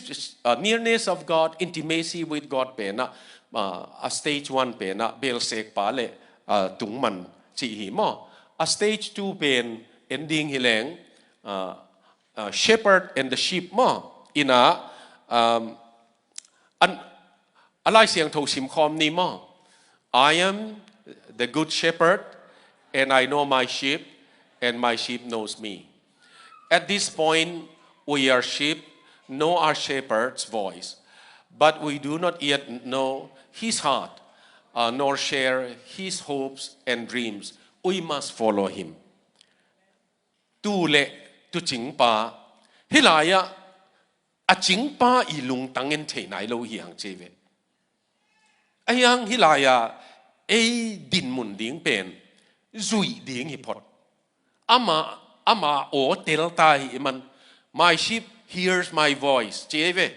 uh, nearness of God, intimacy with God pen ah, uh, a stage one pen ah beelsekpa le, uh, tungman cih hi maw. A stage two pen en ding hi leng, uh, uh, shepherd and the sheep maw. In ah, um, an, a Lai Siangtho simkhawm ni maw. I am the good shepherd, and I know my sheep, and my sheep knows me. At this point, we are sheep, know our shepherd's voice, but we do not yet know his heart, uh, nor share his hopes and dreams. We must follow him. Tu le tucingpa, hih lai-ah a cingpa i lungtang en thei nai lo hi hang ci ve. Ahi hang hih lai-ah ei dinmun ding pen zuih ding hi phot. Ama, ama aw tel ta hi man. My sheep hears my voice ci ei ve.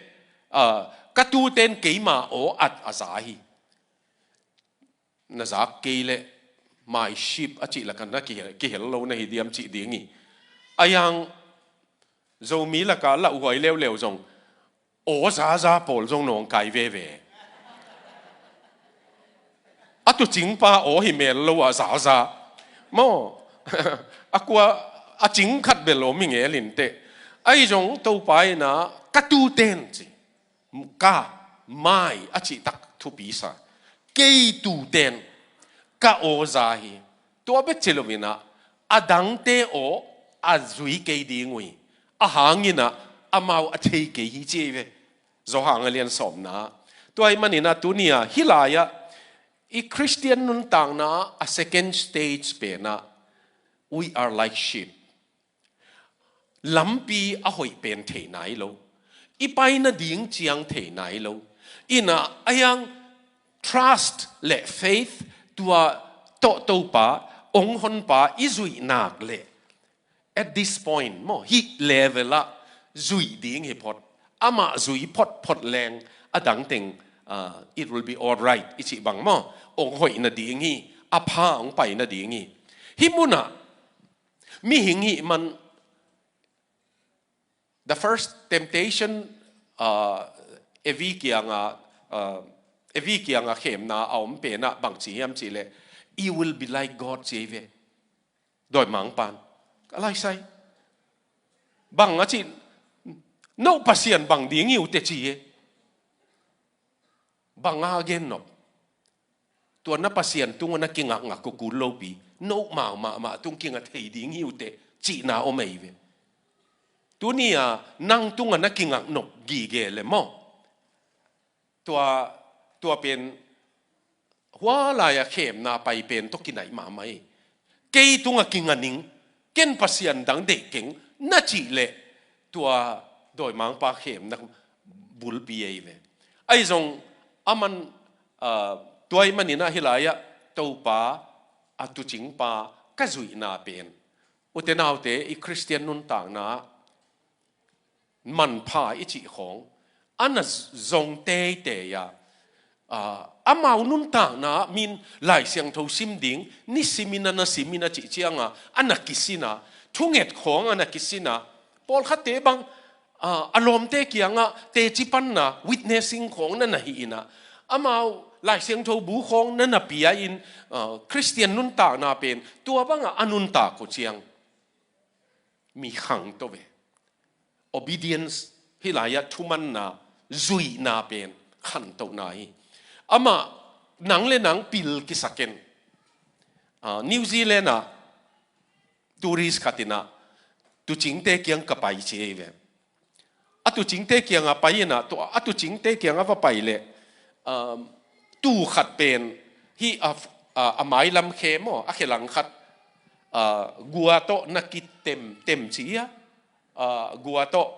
Ah, ka tute'n keima aw at a za hi. Na zak kei leh my sheep a cih lakah na kihel, kihel lo na hi diam cih ding hi. Ahi hang Zomi lakah lauhuai leuleu zong aw zaza pawl zong nawngkai veve. A tuucingpa aw hi mel lo ah zaza maw. A kua a cing khat bel om hi ngel inteh. Ahi zong Topa in ah ka tuuten ci. Ka, my a cihtak thupi sa. Kei tuuten ka aw za hi. Tua bek ci lo in ah a dangte aw a zui kei ding uh hi. A hang in ah amau a thei kei hi ci hi ve. Johan a lian sawmna. Tua ahih manin ah tuni-a hih lai-ah i Khristian nuntakna a second stage pen ah, we are like sheep. Lampi a hoih pen thei nai lo. I pai nading ciang thei nai lo. In ah a hiang trust le faith, tua tawh Topa, ong honpa i zuih nak leh, at this point maw, hih level ah zuih ding hi phot. Amah zui photphot leng a dangteng, ah, it will be all right i cih bang maw. Ong hoih nading hi, a pha ong pai nading hi. Hih munah mihing hih man, the first temptation, uh, Evi kianga, uh, Evi kianga khemna a om pen ah bang ci hiam cih leh, "You will be like God," ci hi ve. Dawimangpa'n a laisai bang a cih, "No Pasian bang ding hi uh teh," ci hi. Bang a gen nop? Tua na Pasian tungah na kingakngak kul lopi, no mau mahmah tung kinga thei ding hi uh teh, cihna om ahi ve. Tuni-a nang tungah na kingak nop gige le maw? Tua, tua pen hua lai-a khemna pai pen tawh kinaih mahmah hi. Kei tungah kinga ning, ken pasian dang deih keng na cih leh, tua dawimangpa khemna bulpi ahi ve. Ahi zong aman, ah, tua ahih manin ah hih lai-ah Topa a tuucingpa ka zuihna pen, ute naute, i Khristian nuntakna manpha i cih khawng a na zong teitei a, ah, amau nuntakna min Lai Siangtho sim ding, nisimin a na simin a cih cianga a na kisin a, thunget khawng a na kisin a, pawlkhatte bang, ah, a lawmte kiangah teci panna, witnessing khawng na na hih in a, amau Lai Siangtho bu khawng na na pia in, ah, Khristian nuntakna pen tua bangah a nuntak uh ciang mi khangto ve. Obedience, hih lai-ah thumanna, zuihna pen khantohna hi. Amah nang le nang pil kisak in, ah, New Zealand ah tourist khat in ah tuucingte kiang ka pai ci hi ve. A tuucingte kiangah pai in ah, tua a tuucingte kiangah va pai leh, um, tuu khat pen hih a, a, a mailam khe maw, a khe lang khat, ah, gua tawh na kitem, tem ci hi a, ah, gua tawh,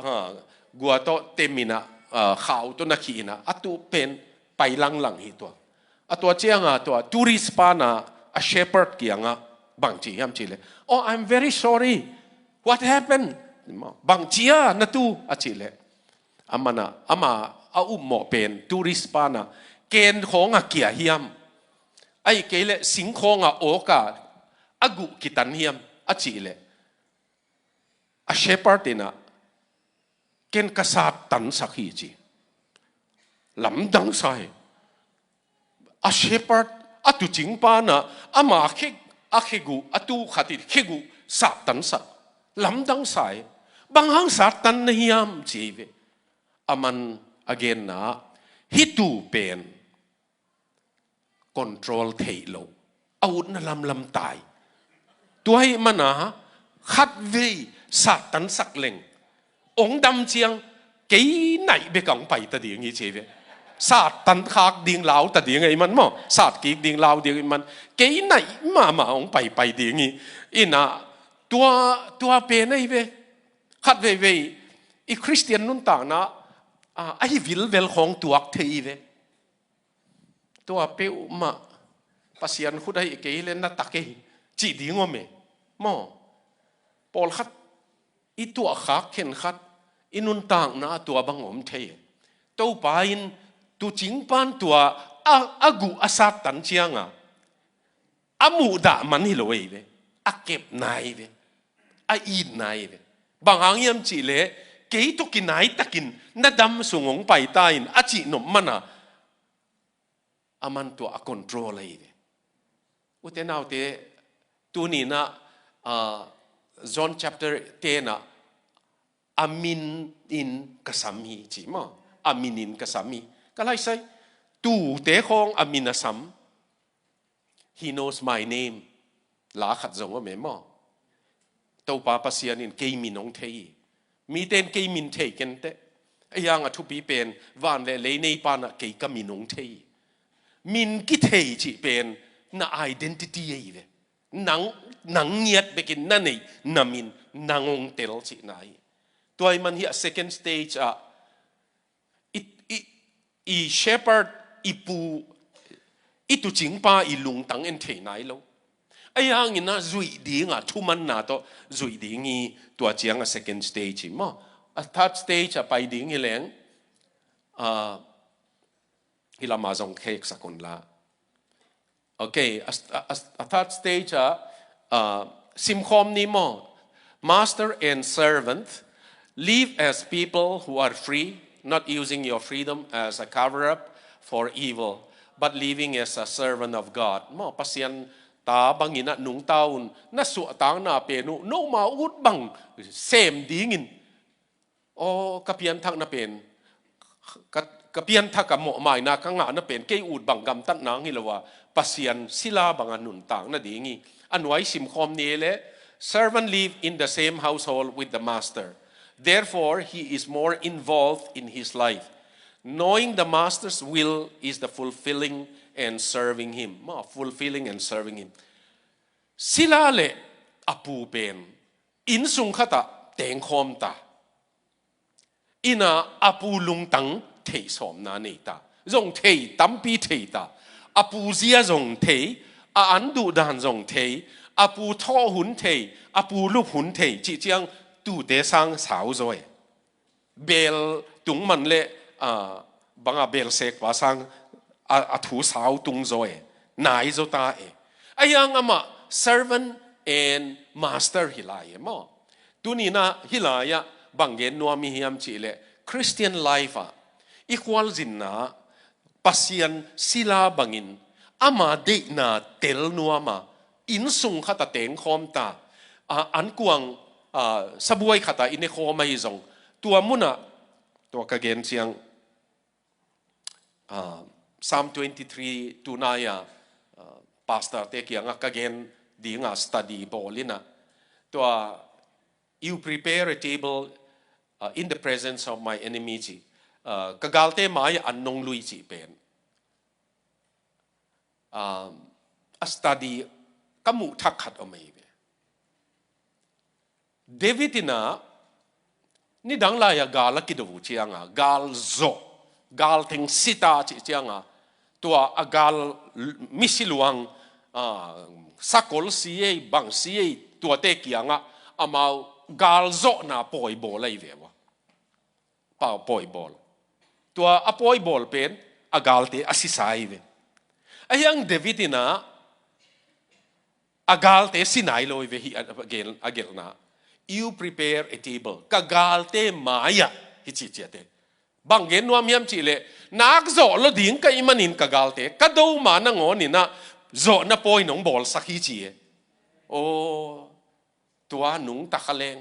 ah, gua tawh tem in ah, ah, khau tawh na khih in ah, a tuu pen pai langlang hi tua. A tua cianga tua tourist pa na a shepherd kiangah bang ci hiam cih leh, "Oh, I'm very sorry. What happened? Bang ci a na tuu?" a cih leh, amah na, amah a upmawh pen tourist pa na, "Ken khawng a kia hiam? Ahih kei leh sing khawng a awk a, a guh kitan hiam?" a cih leh, a shepherd in ah, "Ken ka sattansak hi," ci. Lamdang sa hi. A shepherd, a tuucingpa na, ama khe, a kheguh, a tuu khat in kheguh sattansak. Lamdang sa hi. "Bang hang sattan na hiam?" ci hi ve. Aman a genna, "Hih tuu pen control theih loh, a utna lamlam tai. Tua ahih mana khatvei sattansak leng, ong dam ciang kei naih bek a ong pai ta ding hi," ci hi ve. Sattan khak ding lau ta ding ahih man maw, sat kik ding lau ding ahih man, kei naih mahmah a ong paipai ding hi. In ah tua, tua pen ahi ve. Khatveivei i Khristian nuntakna, ah, ahi vilvel khawng tuak thei hi ve. Tua peuhmah Pasian khut ahih kei leh na tak ei cih ding om e. Maw, pawlkhat i tuahkhak khenkhat i nuntakna tua bang om thei e. Topa in tuucingpan tua a, a guh a sattan cianga a muhdah man hi lo ei ve. A kepna hi ve. A itna hi ve. Bang hang hiam cih leh, kei tawh kinai takin na dam sung hong pai ta in a cih nop man a, aman tua a control ahi ve. Ute naute, tuni in ah, ah, John chapter ten ah, a min in ka sam hi ci maw. A min in ka sam hi. Ka lai sai, tuute khawng a min a sam. He knows my name. La khat zong om e maw. Topa Pasian in kei min hong thei hi. Mite in kei min thei kei teh. Ahi hang a thupi pen, van le lei neipa in ah kei ka min hong thei hi. Min kithei cih pen na identity ahi ve. Nang, nang ngiat bekin na neih na min, nang hong tel cihna hi. Tua ahih man hiah second stage ah, i, i, i shepherd, i pu, i tuucingpa i lungtang en thei nai lo. Ahi hangin ah zuih ding a, thumanna tawh zuih ding hi. Tua ciang a second stage hi maw. A third stage ah pai ding hi leng, ah, hih lam ah zong kheksak un la. Okay, a, a, a third stage ah, ah, simkhawm ni maw. Master and servant, live as people who are free, not using your freedom as a cover-up for evil, but living as a servant of God. Maw, Pasian ta bangin ah nungta un, na suahtakna pen uh, noma ut bang sem dingin. Aw, ka pianthakna pen, ka, ka pianthak a mawhmaina ka ngahna pen, kei ut bang gamtatna hi lo a, Pasian sila bang a nuntak nading hi. A nuai simkhawm ni leh, servant live in the same household with the master. Therefore, he is more involved in his life. Knowing the master's will is the fulfilling and serving him. Maw, fulfilling and serving him. Sila le a pu pen, inn sung khat ah tengkhawm ta. Inn ah a pu lungtang theih sawmna nei ta. Zong thei, tampi thei ta. A pu zia zong thei, a an duhdan zong thei, a pu thawh hun thei, a pu lup hun thei, cih ciang tuute sang sau zaw e. Beel tung man le, ah, bang a beel sekpa sang a, a thu sau tung zaw e, nai zaw ta e. Ahi hang amah servant and master hi lai e maw. Tuni in ah hih lai ah bang gen nuam i hiam cih leh, Christian life ah i khualzinna Pasian sila bangin ama deihna tel nuam a, inn sung khat ah tengkhawm ta, a, an kuang, a, sabuai khat ah i nekhawm ahi zong, tua mun ah, tua ka gen ciang, a, Psalm twenty-three tunai a, a, pastor te kiangah ka gen ding a study bawl in ah, tua, "You prepare a table, uh, in the presence of my enemy," ci. Uh, ka galte mai-ah an nong lui cih pen, um, a study ka muh thak khat om ahi ve. David in ah, nidang lai-ah gal a kido uh ciang a, gal zawh, gal teng si ta cih ciang a, tua a gal misi luang, ah, sakol si ei, bang si ei, tuate kiangah amau gal zawhna pawi bawl ahi ve ua. Pa, pawi bawl. Tua a pawi bawl pen a galte a sisa ahi ve. Ahi hang David in ah a galte si nai lo ahi ve, hih a, a gel, a gelhna. "You prepare a table." Ka galte mai-ah hi ci ciate. Bang gen nuam hiam cih leh, nak zawh lo ding ka hih manin ka galte, ka do ma nangawn in ah zawhna pawi nong bawlsak hi ci e. Aw, tua nungta kha leng.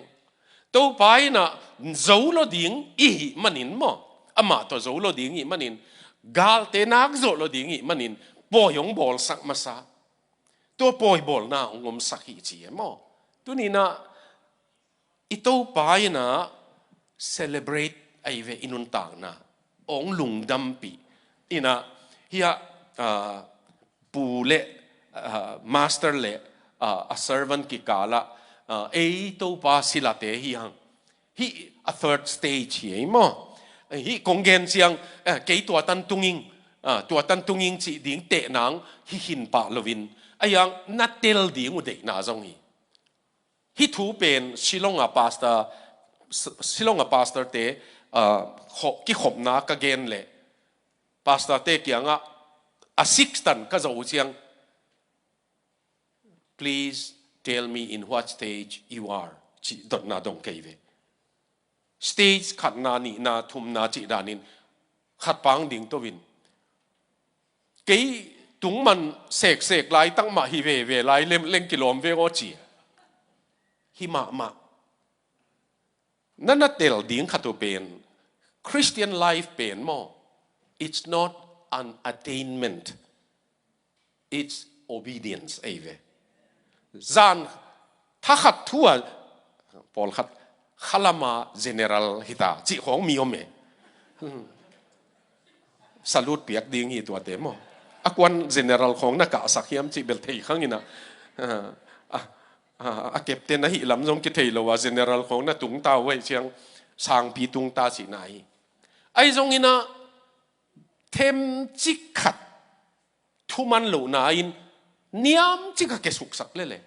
Topa in ah zo lo ding i hih manin maw, amah tawh zo lo ding i hih manin, galte nak zawh lo ding i hih manin, pawi hong bawlsak masa. Tua pawi bawlna hong omsak hi ci e maw. Tuni in ah i Topa in ah celebrate ahi ve i nuntakna, hong lungdampih. In ah, hiah, ah, pu le, ah, master le, ah, a servant kikal ah, ah, ei Topa silate hi hang. Hih a third stage hi ei maw. Hih kong gen ciang, eh, kei tua tan tung ing, ah, tua tan tung ing cih ding teh nang hi khin pah lo in. Ahi hang na tel ding uh deihna zong hi. Hih thu pen Shillong a pastor, Shillong a pastor te, ah, kho-, kikhopna ka gen leh, pastor te kiangah a six tan ka zoh uh ciang, "Please tell me in what stage you are," ci dotna dong kei ve. Stage khatna, nihna, thumna cih danin khat pang ding to in, kei tungman seksek laitak mah hi veve lai lem leng kilawm veng aw ci. Hi mahmah. Na na tel ding khat uh pen, Christian life pen maw, it's not an attainment, it's obedience, ei ve. Zan thakhat thu a, pawlkhat, khalama general hita cih khawng mi om e. Salute piak ding hi tuate maw. A kuan general khawng na kahsak hiam cih bel thei khang ina. A, a, a captain ahih lam zong kithei lo a, general khawng na tungta uh ei ciang, sangpi tungta cihna hi. Ahi zong ina, themcik khat thuman lohna in niamcik a ke suksak lele.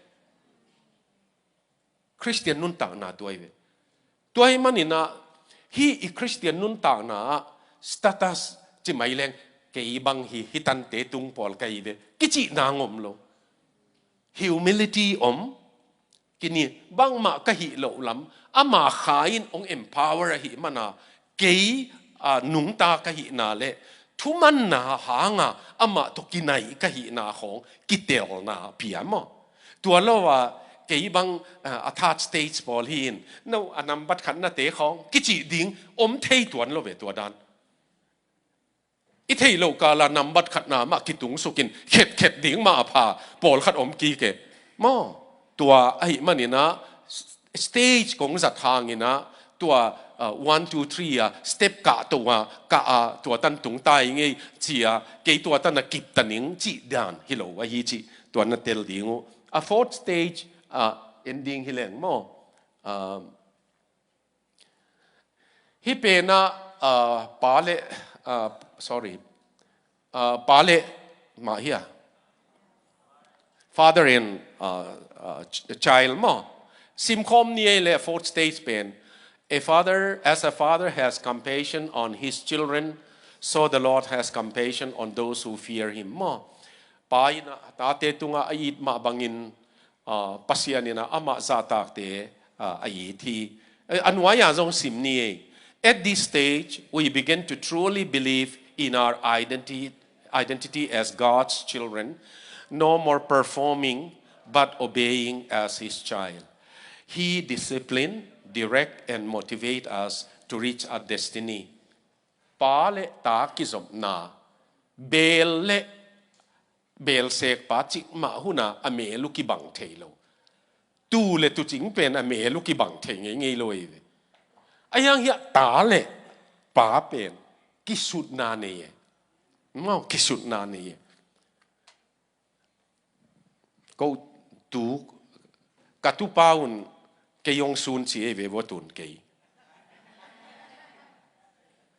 Christian nuntakna tua hi ve. Tua hi maninah, hi i Christian nuntakna ah status ci mai leng, kei bang hi, hi tante tung pawl ka hi ve, kicihna ngom lo. Humility om, kini bangmah ka hih loh lam, ama kha in hong empower ahih mana, kei, a, nungta ka hihna le thumanna hanga amah tawh kinaih ka hihna khawng kitelna pia maw. Tua lo a, kei bang, a, a third stage pawl hi in, no, a nambat khatnate khawng kicih ding om thei tuan lo ve tua dan. I theih loh kala nambat khatna mah kitungsukin khetkhet ding mah a pha pawlkhat om kik e. Maw, tua ahih maninah stage kong zat hanginah tua, uh, one, two, three a step kah to a, kah a, tua tan tungta i ngei ci a, kei tua tan a kip ta ning cih dan hi lo ahi cih tua na tel ding uh. A fourth stage, uh, ending hi leng maw. Uh, Hih penah, ah, pa le, ah, sorry, ah, pa le mah hi a, father and, ah, ah, ch-, child maw. Simkhawm ni ei le fourth stage pen. A father, as a father has compassion on his children, so the Lord has compassion on those who fear him maw. Pa in a tate tungah a it mah bangin, ah, Pasian in a amah zahtakte, ah, a it hi. Eh, a nuai-ah zong sim ni ei. At this stage, we begin to truly believe in our identity, identity as God's children, no more performing, but obeying as his child. He discipline, direct, and motivate us to reach our destiny. Pa le ta kizopna, beel le beelsekpa cikmah huna a mel uh kibang thei lo. Tu le tucing pen a mel uh kibang thei ngeingei lo ei ve. A hiang hiah ta le pa pen kisutna nei e. Maw, kisutna nei e. Ko tu, ka tupa un kei hong sun ci ei ve vua tun kei.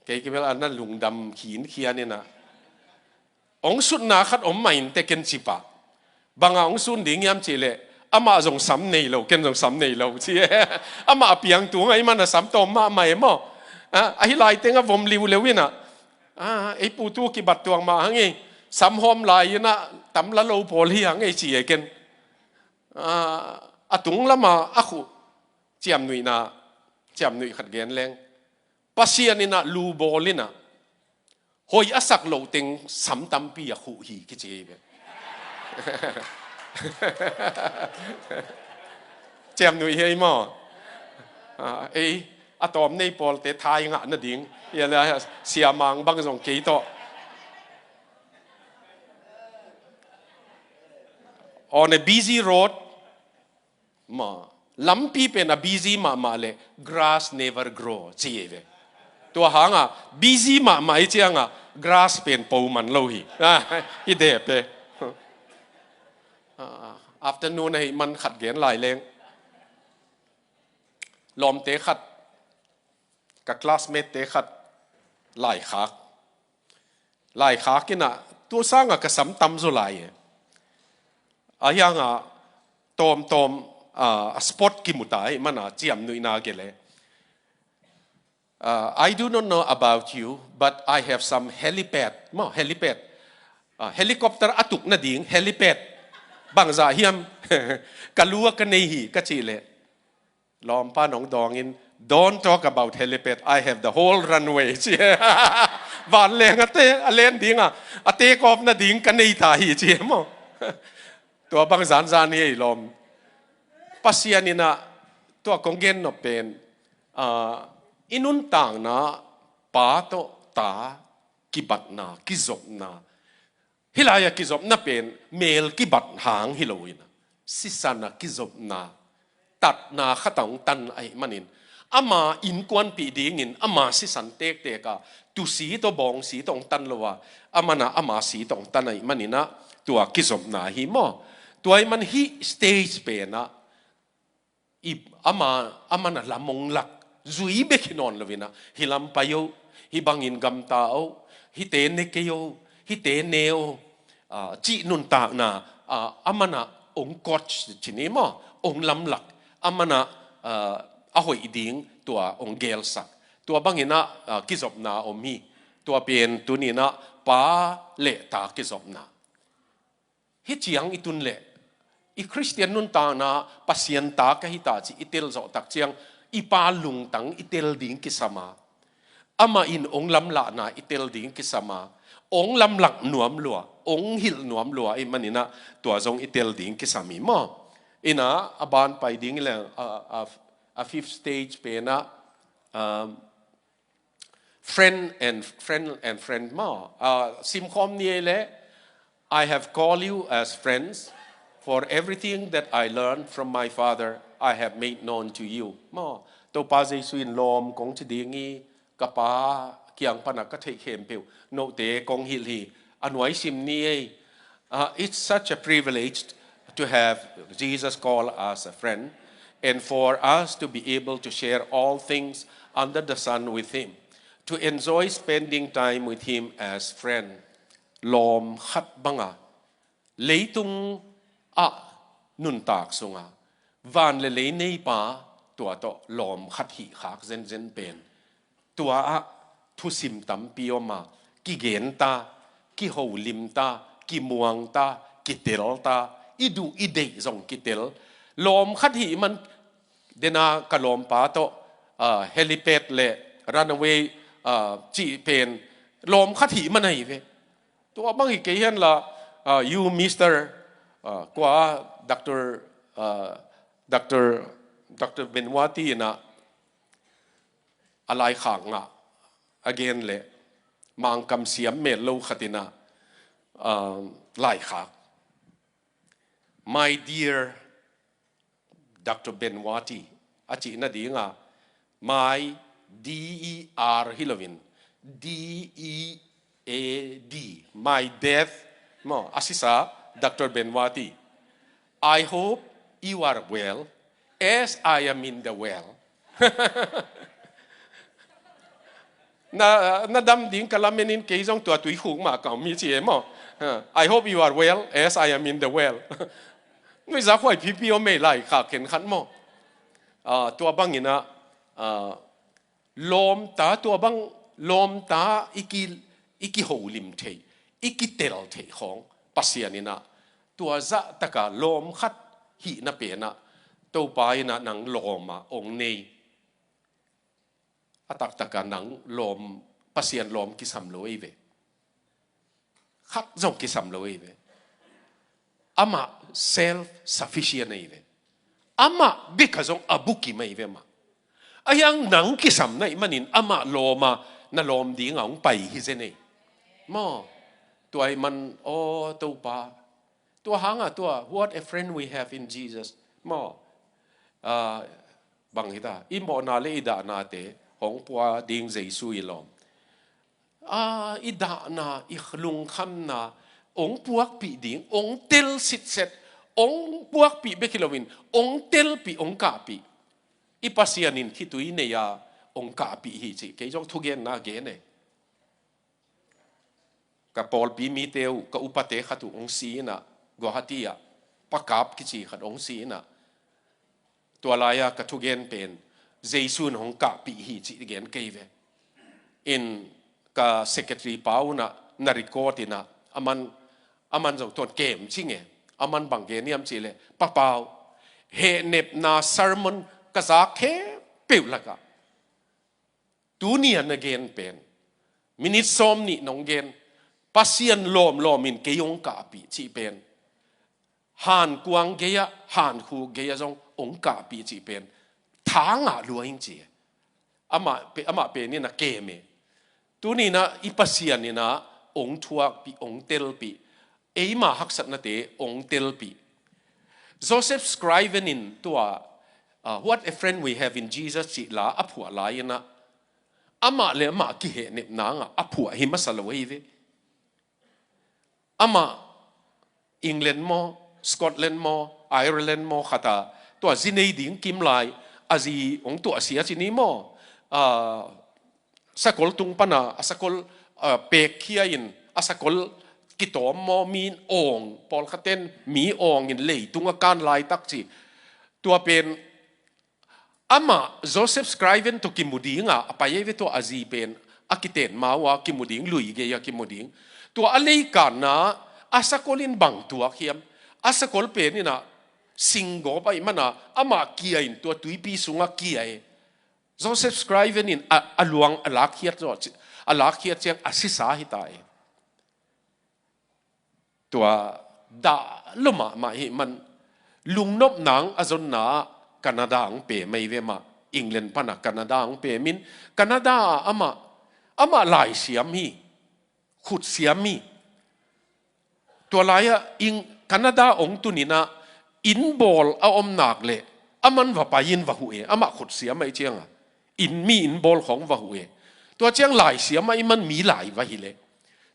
Kei kibel a na lungdam khinkhian ina. Hong sutna khat om mah in te ken ci pah. Banga hong sun ding hiam cih leh, amah zong sam nei lo, ken zong sam nei lo ci. Amah a piang tung ahih mana sam tawm mahmah e maw. Ah, ahi lai teng a vom liuleu ina. Ah, ei pu tu kibat tuang mah hang ei. Sam hawm lai ina, tam la lo pawl hi hang ei ci e ken. Ah, a tung lama a khuh ciamnuihna, ciamnuih khat gen leng. Pasian ina lu bawl ina, hoih a sak loh teng sam tampi a khuh hi kici hi ve. Ciamnuih hi ei maw. Ah, ei, a tawm nei pawlte thai ngah nading. Ia le, siamang bang zong kei tawh. On a busy road, ma, lampi pen a busy mahmah le, grass never grow, ci ei ve. Tua hanga, busy mahmah i cianga, grass pen po man lo hi. Ah, hi dep e. Ah, afternoon ahi man khat gen lai leng. Lawmte khat, ka classmate te khat, laikhak. Laikhak ina, tua sanga ka sam tam zaw lai e. A hianga, tawmtawm, ah, a spot kimuta ahih mana ciamnuihna gele. Ah, I do not know about you, but I have some helipad. Maw, helipad. Ah, helicopter a tuk nading, helipad. Bangzah hiam, ka lu ah ka nei hi, ka cih leh. Lawmpa nong dawngin, "Don't talk about helipad, I have the whole runway," ci. Vanleng a te, a len ding a, a take off nading ka nei ta hi, ci maw. Tua bang zanzan hi ei lawm. Pasian in ah, tua kong gen nop pen, ah, i nuntakna pa tawh ta kibatna, kizopna. Hih lai-ah kizopna pen mel kibat hang hi lo in ah, sisan a kizopna, tatna khat ah hong tan ahih manin, ama innkuanpih dingin ama sisan tektek a, tusi tawh bawngsi tawh hong tan lo a, aman ah ama si tawh hong tan ahih manin ah, tua kizopna hi maw. Tua ahih man hih stage pen ah, i, ama, aman ah lam hong lak, zui bek hi nawn lo in ah, hih lam pai o, hih bangin gamta o, hihte ne kei o, hihte ne o, ah, cih nuntakna, ah, aman ah hong coach ci ni maw, hong lamlak, aman ah, ah, a hoih ding tua hong gelsak. Tua bangin ah, ah, kizopna om hi. Tua pen tuni-in ah pa le ta kizopna. Hih ciang i tun leh, i Khristian nuntakna Pasian ta ka hi ta cih i tel zawh tak ciang, i pa lungtang i tel ding kisam a, amah in hong lamlahna i tel ding kisam a, hong lamlak nuam lua, hong hilh nuam lua ahih manin ah, tua zong i tel ding kisam hi maw. In ah, a ban pai ding hi leng, a, a, a fifth stage pen ah, um, friend and, friend and friend maw. Ah, simkhawm ni ei leh, "I have called you as friends, for everything that I learned from my Father, I have made known to you." Maw, Topa Jesu in lawm kong ci ding hi, ka Pa kiang pan ah ka theih khempeuh note kong hilh hi, a nuai sim ni ei. Uh, it's such a privilege to have Jesus call us a friend and for us to be able to share all things under the sun with him, to enjoy spending time with him as friend. Lawm khat bang a, leitung ah nuntak sung a, van le lei nei pa, tua tawh lawm khat hih khak zenzen pen, tua ah thusim tampi om a, kigen ta, kiholim ta, kimuang ta, kitel ta, i duh i deih zong kitel. Lawm khat hih man, den a ka lawmpa tawh, ah, helipad le runway, ah, cih pen lawm khat hih man ahi ve. Tua bang hi kei hen la, ah, you Mister, ah, kua, Doctor, ah, Doctor, Doctor Benwati in ah, a laikhak ngah a gen leh, Mangkam siam mel lo khat in ah, ah, laikhak, "My dear Doctor Benwati," a cih nading a, "My," D E R hi lo in, D E A D, "My death," maw, a sisa, "Doctor Benwati, I hope you are well, as I am in the well." Na, na dam ding ka lamen in kei zong tua tuikhuk mah ka om hi ci e maw. "I hope you are well, as I am in the well." Nuihzak huai pipi om ei, laikhak khenkhat maw. Ah, tua bangin ah, ah, lawmta, tua bang lawmta i ki, i kiholim theih, i kitel theih khawng Pasian in ah, tua zahtak a lawm khat hihna pen ah, Topa in ah nang lawm a hong nei. A taktak a nang lawm, Pasian lawm kisam lo ei ve. Khat zong kisam lo ei ve. Amah self-sufficient ei ve. Amah bek a zong a bukim ei ve mah. Ahi hang nang kisam na hih manin amah lawm a, na lawm ding a hong pai hi zen ei. Maw, tua ahih man, aw Topa, tua hang a tua, what a friend we have in Jesus. Maw, ah, bang hi ta, i mawhna le i dahnate hong pua ding Jesu i lawm. Ah, i dahna, i lungkhamna hong puakpih ding, hong tel sitset, hong puakpih bek hi lo in, hong telpih, hong kahpih. I Pasian in khitui nei a hong kahpih hi cih kei zong thugenna gen e. Ka pawlpi mite uh, ka upate khat uh hong si in ah, Guwahati ah, Pa Kap kici khat hong si in ah, tua lai-a ka thugen pen, Jesu in hong kahpih hi cih gen kei ve. In ka secretary pa un ah na record in ah, aman, aman zong tuan kem cing e. Aman bang gen hiam cih leh, Pa Pau, hehnepna sermon ka zak khempeuh lakah, Tuni a na gen pen, minit sawm nih nong gen, Pasian lawmlawm in kei hong kahpih cih pen, hankuang gei-ah, hankhuk gei-ah zong hong kahpih cih pen, thangah lua in ci. Amah pe-, amah pen in a kem e. Tuni in ah i Pasian in ah hong thuakpih, hong telpih. Eima haksatnate hong telpih. Joseph Scriven in tua, ah, What a Friend We Have in Jesus cih la a phuah lai in ah, amah le amah kihehnep nangah a phuah hi masa lo hi ve. Amah England maw, Scotland maw, Ireland maw khat ah, tua zi nei ding kim lai, a zi hong tuahsia ci ni maw, ah, sakol tung pan a, a sakol, ah, pekkhia in, a sakol kitawm maw, mi in awng, pawlkhaten mi awng in leitung a kan laitak ci. Tua pen, amah Joseph Scriven tawh kimu ding a, a pai ei ve tua a zi pen, a kiten ma uh a kimu ding, lui gei a kimu ding. Tua a leikanna, a sakol in bang tuak hiam, a sakol pen in ah, singgawp ahih man a, amah kia in tua tuipi sungah kia e. Joseph Scriven in a, a luang a lakkhiat zawh ci-, a lakkhiat ciang a sisa hi ta e. Tua dah lua mahmah ahih man, lungnop nang a zonna ah Canada hong pem ei ve mah, England pan a Canada hong pem in, Canada ah amah, amah laisiam hi, khutsiam hi. Tua lai-ah inn, Canada hong tun in ah, inn bawl a om nak leh, aman va pai in va huh e, amah khutsiam ahih ciangah, inn, mi inn bawl khawng va huh e. Tua ciang laisiam ahih man mi lai va hi leh,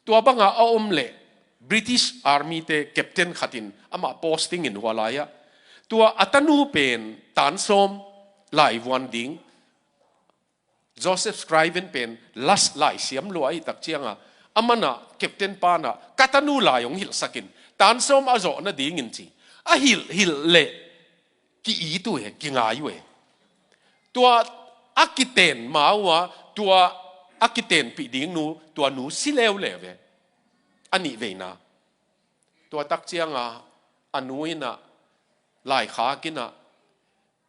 tua bangah a om leh, British Army te captain khat in amah posting in hua lai-ah, tua a tanu pen tan sawm laivuan ding, Joseph Scriven pen las laisiam lua ahih tak ciangah, aman ah captain pan ah, ka tanu lai hong hilhsak in, tan sawm a zawh nadingin ci. A hilh, hilh leh ki-it uh e, kingai uh e. Tua a kiten ma uh a, tua a kitenpih ding nu, tua nu si leuleu e. A nih veina. Tua tak ciangah, a nu in ah, laikhak in ah,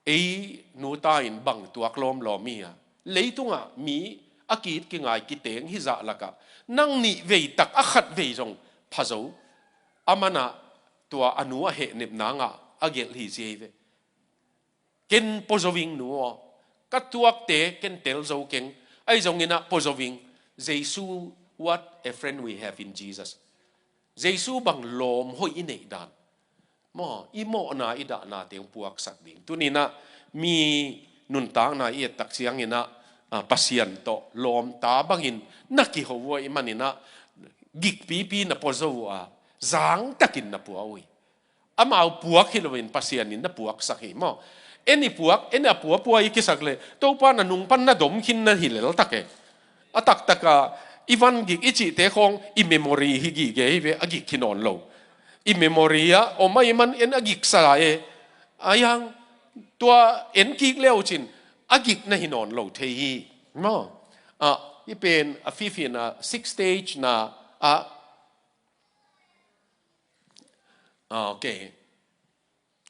ei nu ta in bang tuak lawmlawm hi a, leitungah mi a ki-it kingai kiteng hi zah lakah, nang nih vei tak a khat vei zong pha zo. Aman ah tua a nu a hehnep nangah a gelh hi ci ei ve. Ken pua zo ing nu aw. Ka tuakte ken tel zo keng. Ahi zongin ah pua zo ing. Jesu, what a friend we have in Jesus. Jesu bang lawm hoih i neih dan. Maw, i mawhna, i dahnate hong puaksak ding. Tuni in ah mi nuntakna i et tak ciangin ah, ah, Pasian tawh lawmta bangin na kiho uh ahih manin ah, gikpipi na pua zo uh a, zangtakin na pua uh hi. Amau puak hi loin Pasian in na puaksak hi maw. En i puak, en a puapua i kisak leh, Topa na nung pan na dom khin na hi leltak e. A taktak a, i van gik i cihte khawng, i memory hi gige hi ve, a gik hi nawn lo. I memory ah om ahih man en a giksa e. Ahi hang, tua en kik le uh cin, a gik na hi nawn lo thei hi. Maw. Ah, i pen a fifin a six stage na, ah, ah, okay.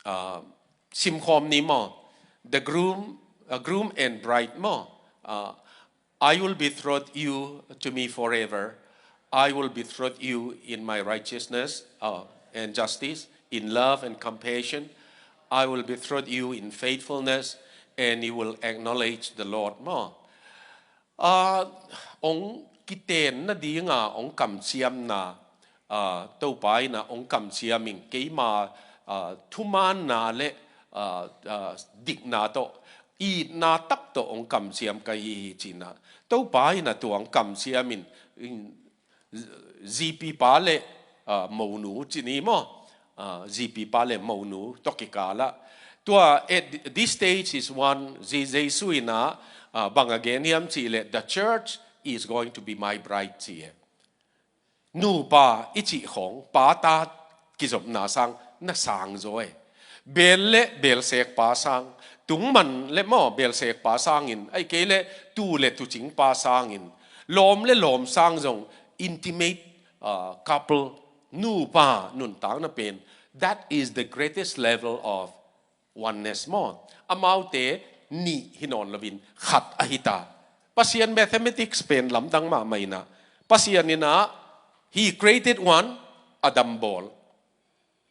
Ah, simkhawm ni maw. The groom, uh, groom and bride maw. Ah, I will betroth you to me forever. I will betroth you in my righteousness, uh, and justice, in love and compassion. I will betroth you in faithfulness, and you will acknowledge the Lord maw. Ah, hong kiten nadinga hong kamciamna, ah, Topa in ah hong kamciam ing, keima, ah, thumaanna le, ah, ah, dikna tawh, itna tak tawh hong kamciam ka hi hi ci-in ah, Topa in ah tua hong kamciam in, in, zipipa le, ah, monu ci ni maw. Ah, zipipa le monu tawh kikal ah. Tua, at this stage is one, Je-, Jesu in ah, ah, bang a gen hiam cih leh, the church is going to be my bride ci e. Nupa i cih khawng, pa ta kizopna sang na sang zaw e. Beel le beelsekpa sang, tungman le maw beelsekpa sangin, ahih kei le tuu le tuucingpa sangin, lawm le lawm sang zong, intimate, uh, couple, nupa nuntakna pen, that is the greatest level of oneness maw. Amaute nih hi nawn loin khat ahi ta. Pasian mathematics pen lamdang mahmah in ah, Pasian in ah, he created one, Adam bawl.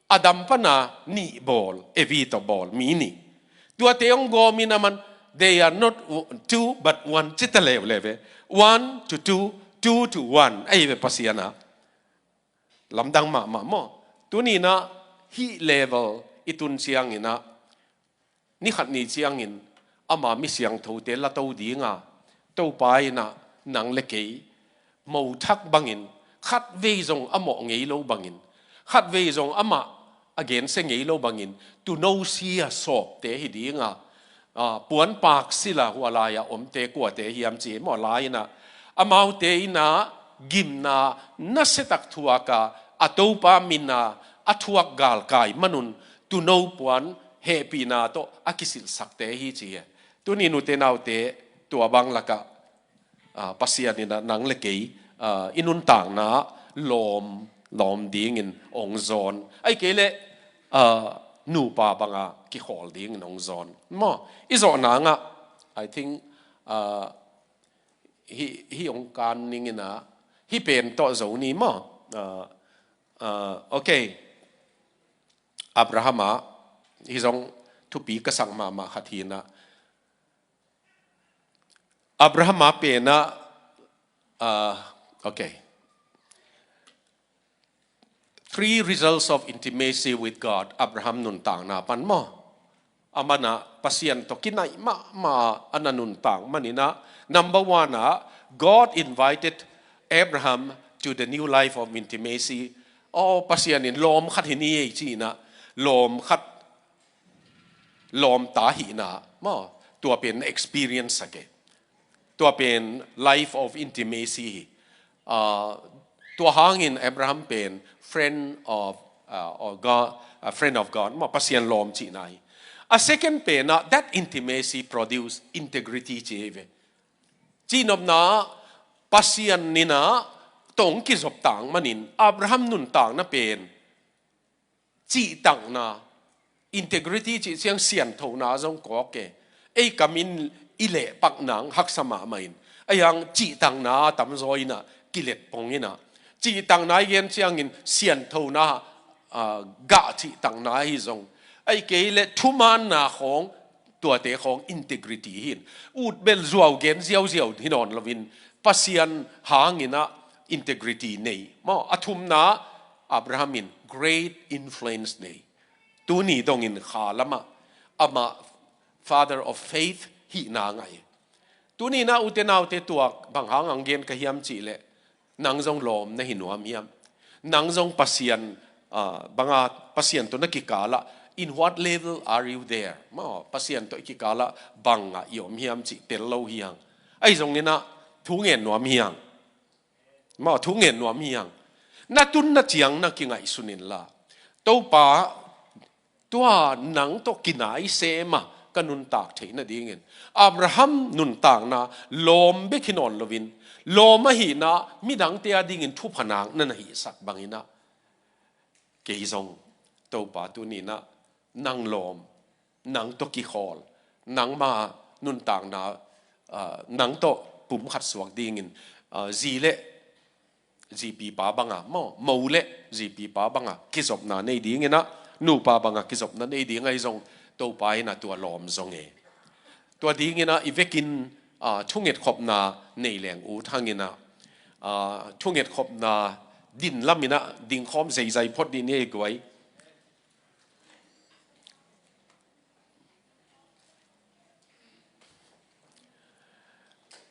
Adam pana nih bawl, Evi tawh bawl, mi nih. Tuate hong gawm in ah man, they are not two but one, ci ta leuleu ve. One to two, two to one. Ahi ve Pasian ah. Lamdang mahmah maw. Tuni in ah, hih level i tun ciangin ah, ni khat ni ciangin ama mi siangthote la to ding a, Topa in ah nang le kei mo thak bangin, khatvei zong a mawh ngei lo bangin, khatvei zong amah a gensia ngei lo bangin, tuuno si a sawpte hi ding a, a, puanpak sila hua lai-a omte kuate hiam ci maw lai in ah, amaute in ah gimna nasiatak thuak a, a Topa min a a thuak galkai man un, tuuno puan hehpihna tawh a kisilhsakte hi ci hi. Tuni nute naute, tua bang lakah, ah, Pasian in ah nang le kei, ah, i nuntakna lawm, lawm dingin hong zawn. Ahih kei leh, ah, nupa banga kikhawl dingin hong zawn. Maw, i zawh nang ah, I think, ah, hih, hih hong kan ning in ah, hih pen tawh zo ni maw. Ah, ah, okay. Abraham ah, hih zong thupi ka sak mahmah khat hi in ah. Abraham ah pen ah, ah, okay. Three results of intimacy with God. Abraham nuntakna pan maw. Aman ah Pasian tawh kinaih mahmah a na nuntak man in ah. Number one ah, God invited Abraham to the new life of intimacy. Oh, Pasian in lawm khat hi ni ei ci in ah. Lawm khat, lawmta hihna maw, tua pen na experience sak e. Tua pen life of intimacy hi. Ah, tua hangin Abraham pen friend of, ah, or God, a friend of God maw, Pasian lawm cihna hi. A second pen ah, that intimacy produce integrity ci hi ve. Cihnopna, Pasian in ah tawh hong kizop tang manin Abraham nuntakna pen cihtakna, integrity cih ciang sianthona zong kawk e. Ei kam in i lehpak nang haksa mahmah in. Ahi hang cihtakna tamzaw in ah kilet pong in ah. Cihtakna i gen ciangin sianthona, ah, gah cihtakna hi zong. Ahih kei leh thumaanna khawng, tuate khawng integrity hi in. Ut bel zuau gen ziauziau hi nawn loin Pasian hang in ah integrity nei. Maw, a thumna, Abraham in great influence nei. Tuni dongin kha lamah amah father of faith hihna ngah hi. Tuni in ah ute naute, tua bang hang hong gen ka hiam cih leh, nang zong lawm na hi nuam hiam? Nang zong Pasian, ah, banga Pasian tawh na kikal ah, in what level are you there? Maw, Pasian tawh i kikal ah bang ah i om hiam cih tel lo hi hang. Ahi zongin ah thu ngen nuam hi hang. Maw, thu ngen nuam hi hang. Na tunna ciang na kingaihsun inla, Topa, tua nang tawh kinai sem a ka nuntak theih nadingin Abraham nuntakna lawm bek hi nawn loin, lawm ahihna midangte adingin thupha nak na na hihsak bangin ah, kei zong Topa tuni in ah nang lawm, nang tawh kikhawl, nangma nuntakna, ah, nang tawh pumkhat suak dingin, ah, zi le zipipa banga, maw, mo le zipipa banga kizopna nei dingin ah, nupa banga kizopna nei ding ahi zong, Topa in ah tua lawm zong e. Tua dingin ah i vekin, ah, thungetkhopna nei leng ut hangin ah, ah, thungetkhopna din lamin ah dingkhawm zeizai phot dih ni ei guai.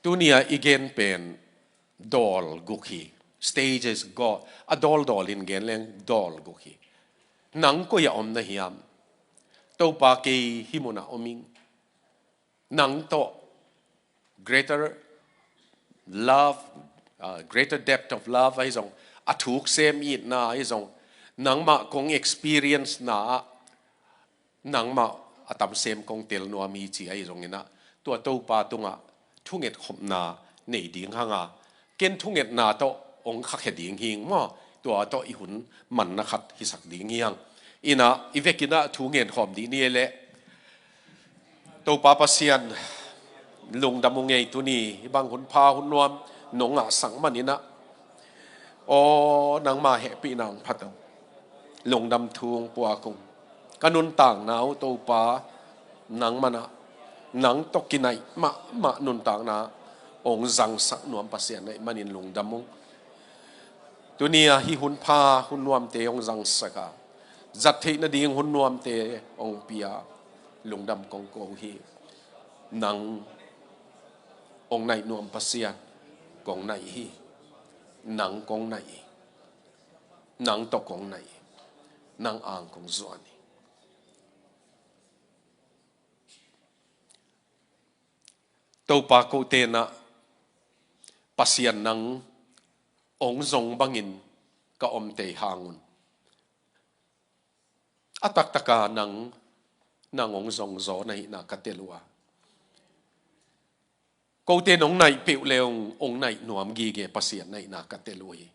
Tuni a i gen pen dawl guk hi. Stages, gawl, a dawldawlin gen leng dawl guk hi. Nang koi ah om na hiam? Topa, kei hih munah om ing. Nang tawh greater love, uh, greater depth of love ahi zong, a thuk sem itna ahi zong, nangmah kong experience na ah, nangmah a tam sem kong tel nuam hi ci ahi zongin ah, tua Topa tungah thungetkhopna nei ding hanga, ken thungetna tawh hong khakhia ding hing maw, tua tawh i hun manna khat hisak ding hi hang. In ah i vekin ah thu ngenkhawm dih ni ei leh. Topa Pasian, Lungdam ung ei, tuni hih bang hun pha hun nuam nong ngahsak manin ah, aw, nangma hehpihna hong phat ung. Lungdam thu hong puak ung. Ka nuntakna uh Topa, nangman ah nang tawh kinaih mahmah nuntakna hong zangsak nuam Pasian na hih manin lungdam ung. Tuni a hih hun pha hun nuamte hong zangsak a, zat theih nading hun nuamte hong pia, lungdam kong ko uh hi. Nang hong naih nuam Pasian kong naih hi. Nang kong naih hi. Nang tawh kong naih hi. Nang ang kong zuan hi. Topa, kote in ah Pasian nang hong zong bangin ka om tei hang un, a taktak a nang, nang hong zong zaw na hihna ka tel uh a, kote in hong naih peuh le hong, hong naih nuam gige Pasian na hihna ka tel uh hi.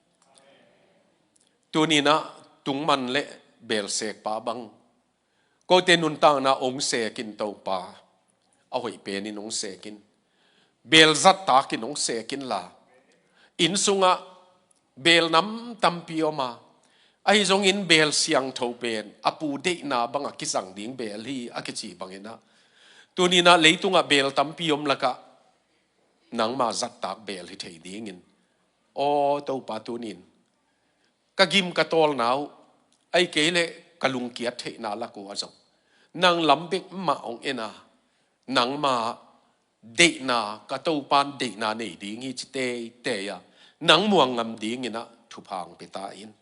Tuni in ah tungman le belsekpa bang, kote nuntakna hong sek in Topa, a hoih penin hong sek in. Bel zat takin hong sek inla, inn sungah bel nam tampi om a, ahi zongin bel siangtho pen a pu deihna bangah kizang ding bel hi a kici bangin ah, tuni in ah leitungah bel tampi om lakah nangma zattak bel hi thei dingin, aw Topa, tuni in ka gim ka tawlna uh, ahih kei leh ka lungkiat theihna lak uh ah zong nang lam bek mah hong en a, nangma deihna, ka Topa in deihna nei ding hi ci teitei a, nang muang ngam dingin ah thupha hong pia ta in.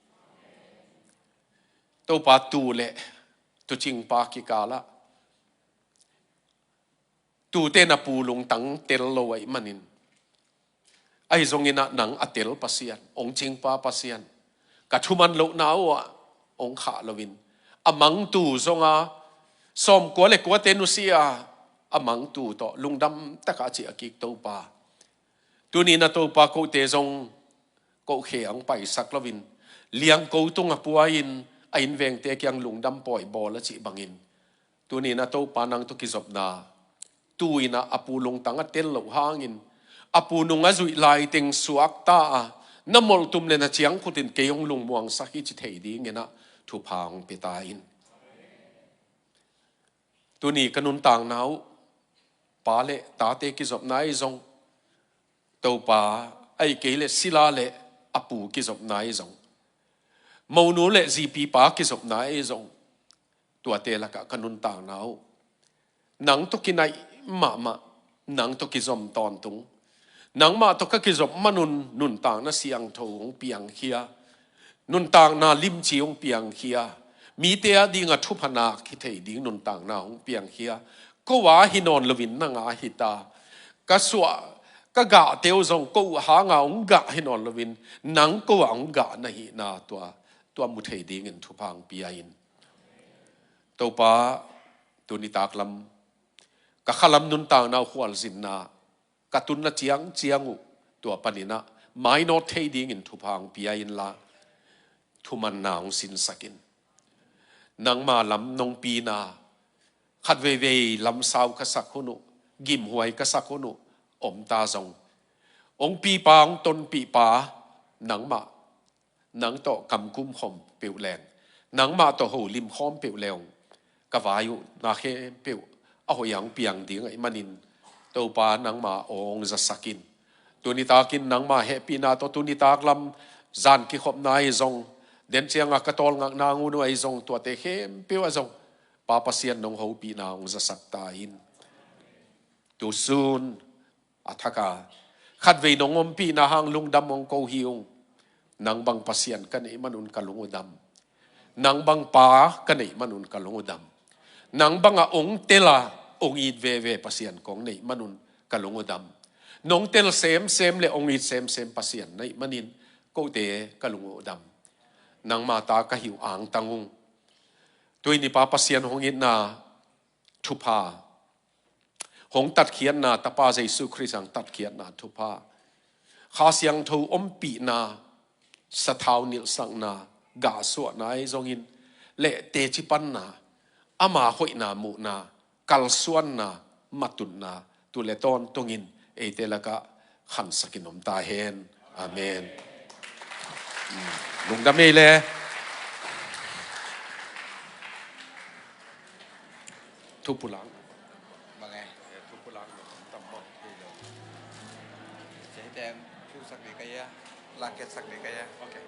Topa, tuu le tuucingpa kikal ah tuute in a pu lungtang tel lo ahih manin, ahi zongin ah nang a tel Pasian, hong cingpa Pasian, ka thuman lohna uh ah hong khah loin, a mang tuu zong a, sawmkua le kuate nusia a mang tuu tawh lungdam takah a ciah kik Topa, tuni in ah Topa, kote zong ko khe hong paisak loin, liangko tungah pua-in a innvengte kiang lungdam pawi bawl a cih bangin, tuni in ah Topa, nang tawh kizopna, tuu in ah a pu lungtang a tel loh hangin, a pu nung a zuih laiteng suakta a, na molhtum le na ciangkhut in kei hong lungmuangsak hi ci thei dingin ah thupha hong pia ta in. Tuni ka nuntakna uh, pa le tate kizopna ahi zong, Topa, ahih kei leh sila le a pu kizopna ahi zong, monu le zipipa kizopna ahi zong, tuate lakah ka nuntakna uh nang tawh kinaih mahmah, nang tawh kizom tawntung, nangmah tawh ka kizop manun nuntakna siangtho hong piangkhia, nuntakna limci hong piangkhia, mite a dingah thupha nak hi thei ding nuntakna hong piangkhia. Ko a hi nawn loin nang a hi ta. Ka suah, ka gahte uh zong ko hanga hong gah hi nawn loin, nang ko ah hong gah na hihna tua, tua mu thei dingin thupha hong pia in. Topa, tuni taklam ka khalam nuntakna uh khualzinna, ka tunna ciangciang uh tua panin ah mainawt thei dingin thupha hong pia inla, thumanna hong sinsak in. Nangma lam nong pina, khatveivei lamsau ka sak hun uh, gimhuai ka sak hun uh om ta zong, hong pipa, hong tonpihpa nangmah, nang tawh kamkum khawm peuh leng, nangmah tawh holim khawm peuh leng, ka vai uh na khempeuh a hoih a hong piang ding ahih manin, Topa, nangma aw hong zasak in. Tuni takin nangma hehpihna tawh tuni taklam zan kikhopna ahi zong, den cianga ka tawlngakna ngun uh ahi zong, tuate khempeuh ah zong Pa Pasian nong hopihna hong zasak ta in. Tusun a thak a khatvei nong ompihna hang lungdam hong ko hi ung. Nang bang Pasian ka neih manun ka lung uh dam. Nang bang Pa ka neih manun ka lung uh dam. Nang bangah hong tel a hong it veve Pasian kong neih manun ka lung uh dam. Nong tel semsem le hong it semsem Pasian neih manin kote ka lung uh dam. Nangma ta ka hi uh angtang ung. Tuini Pa Pasian hong itna thupha, hong tatkhiatna, Tapa Jesu Khrist hong tatkhiatna thupha, Kha Siangtho ompihna, sathau nilhsakna, gahsuahna ahi zongin, le tecipanna, ama hoihna muhna, kalsuanna, matutna, tu le tawntungin eite lakah khansakin om ta hen. Amen. Lungdam ei le. Thupulang. Bang e? Thupulang tam mawk thei lo. Ceiteng thusak ding ka ia. Laketsak ding ka ia. Okay.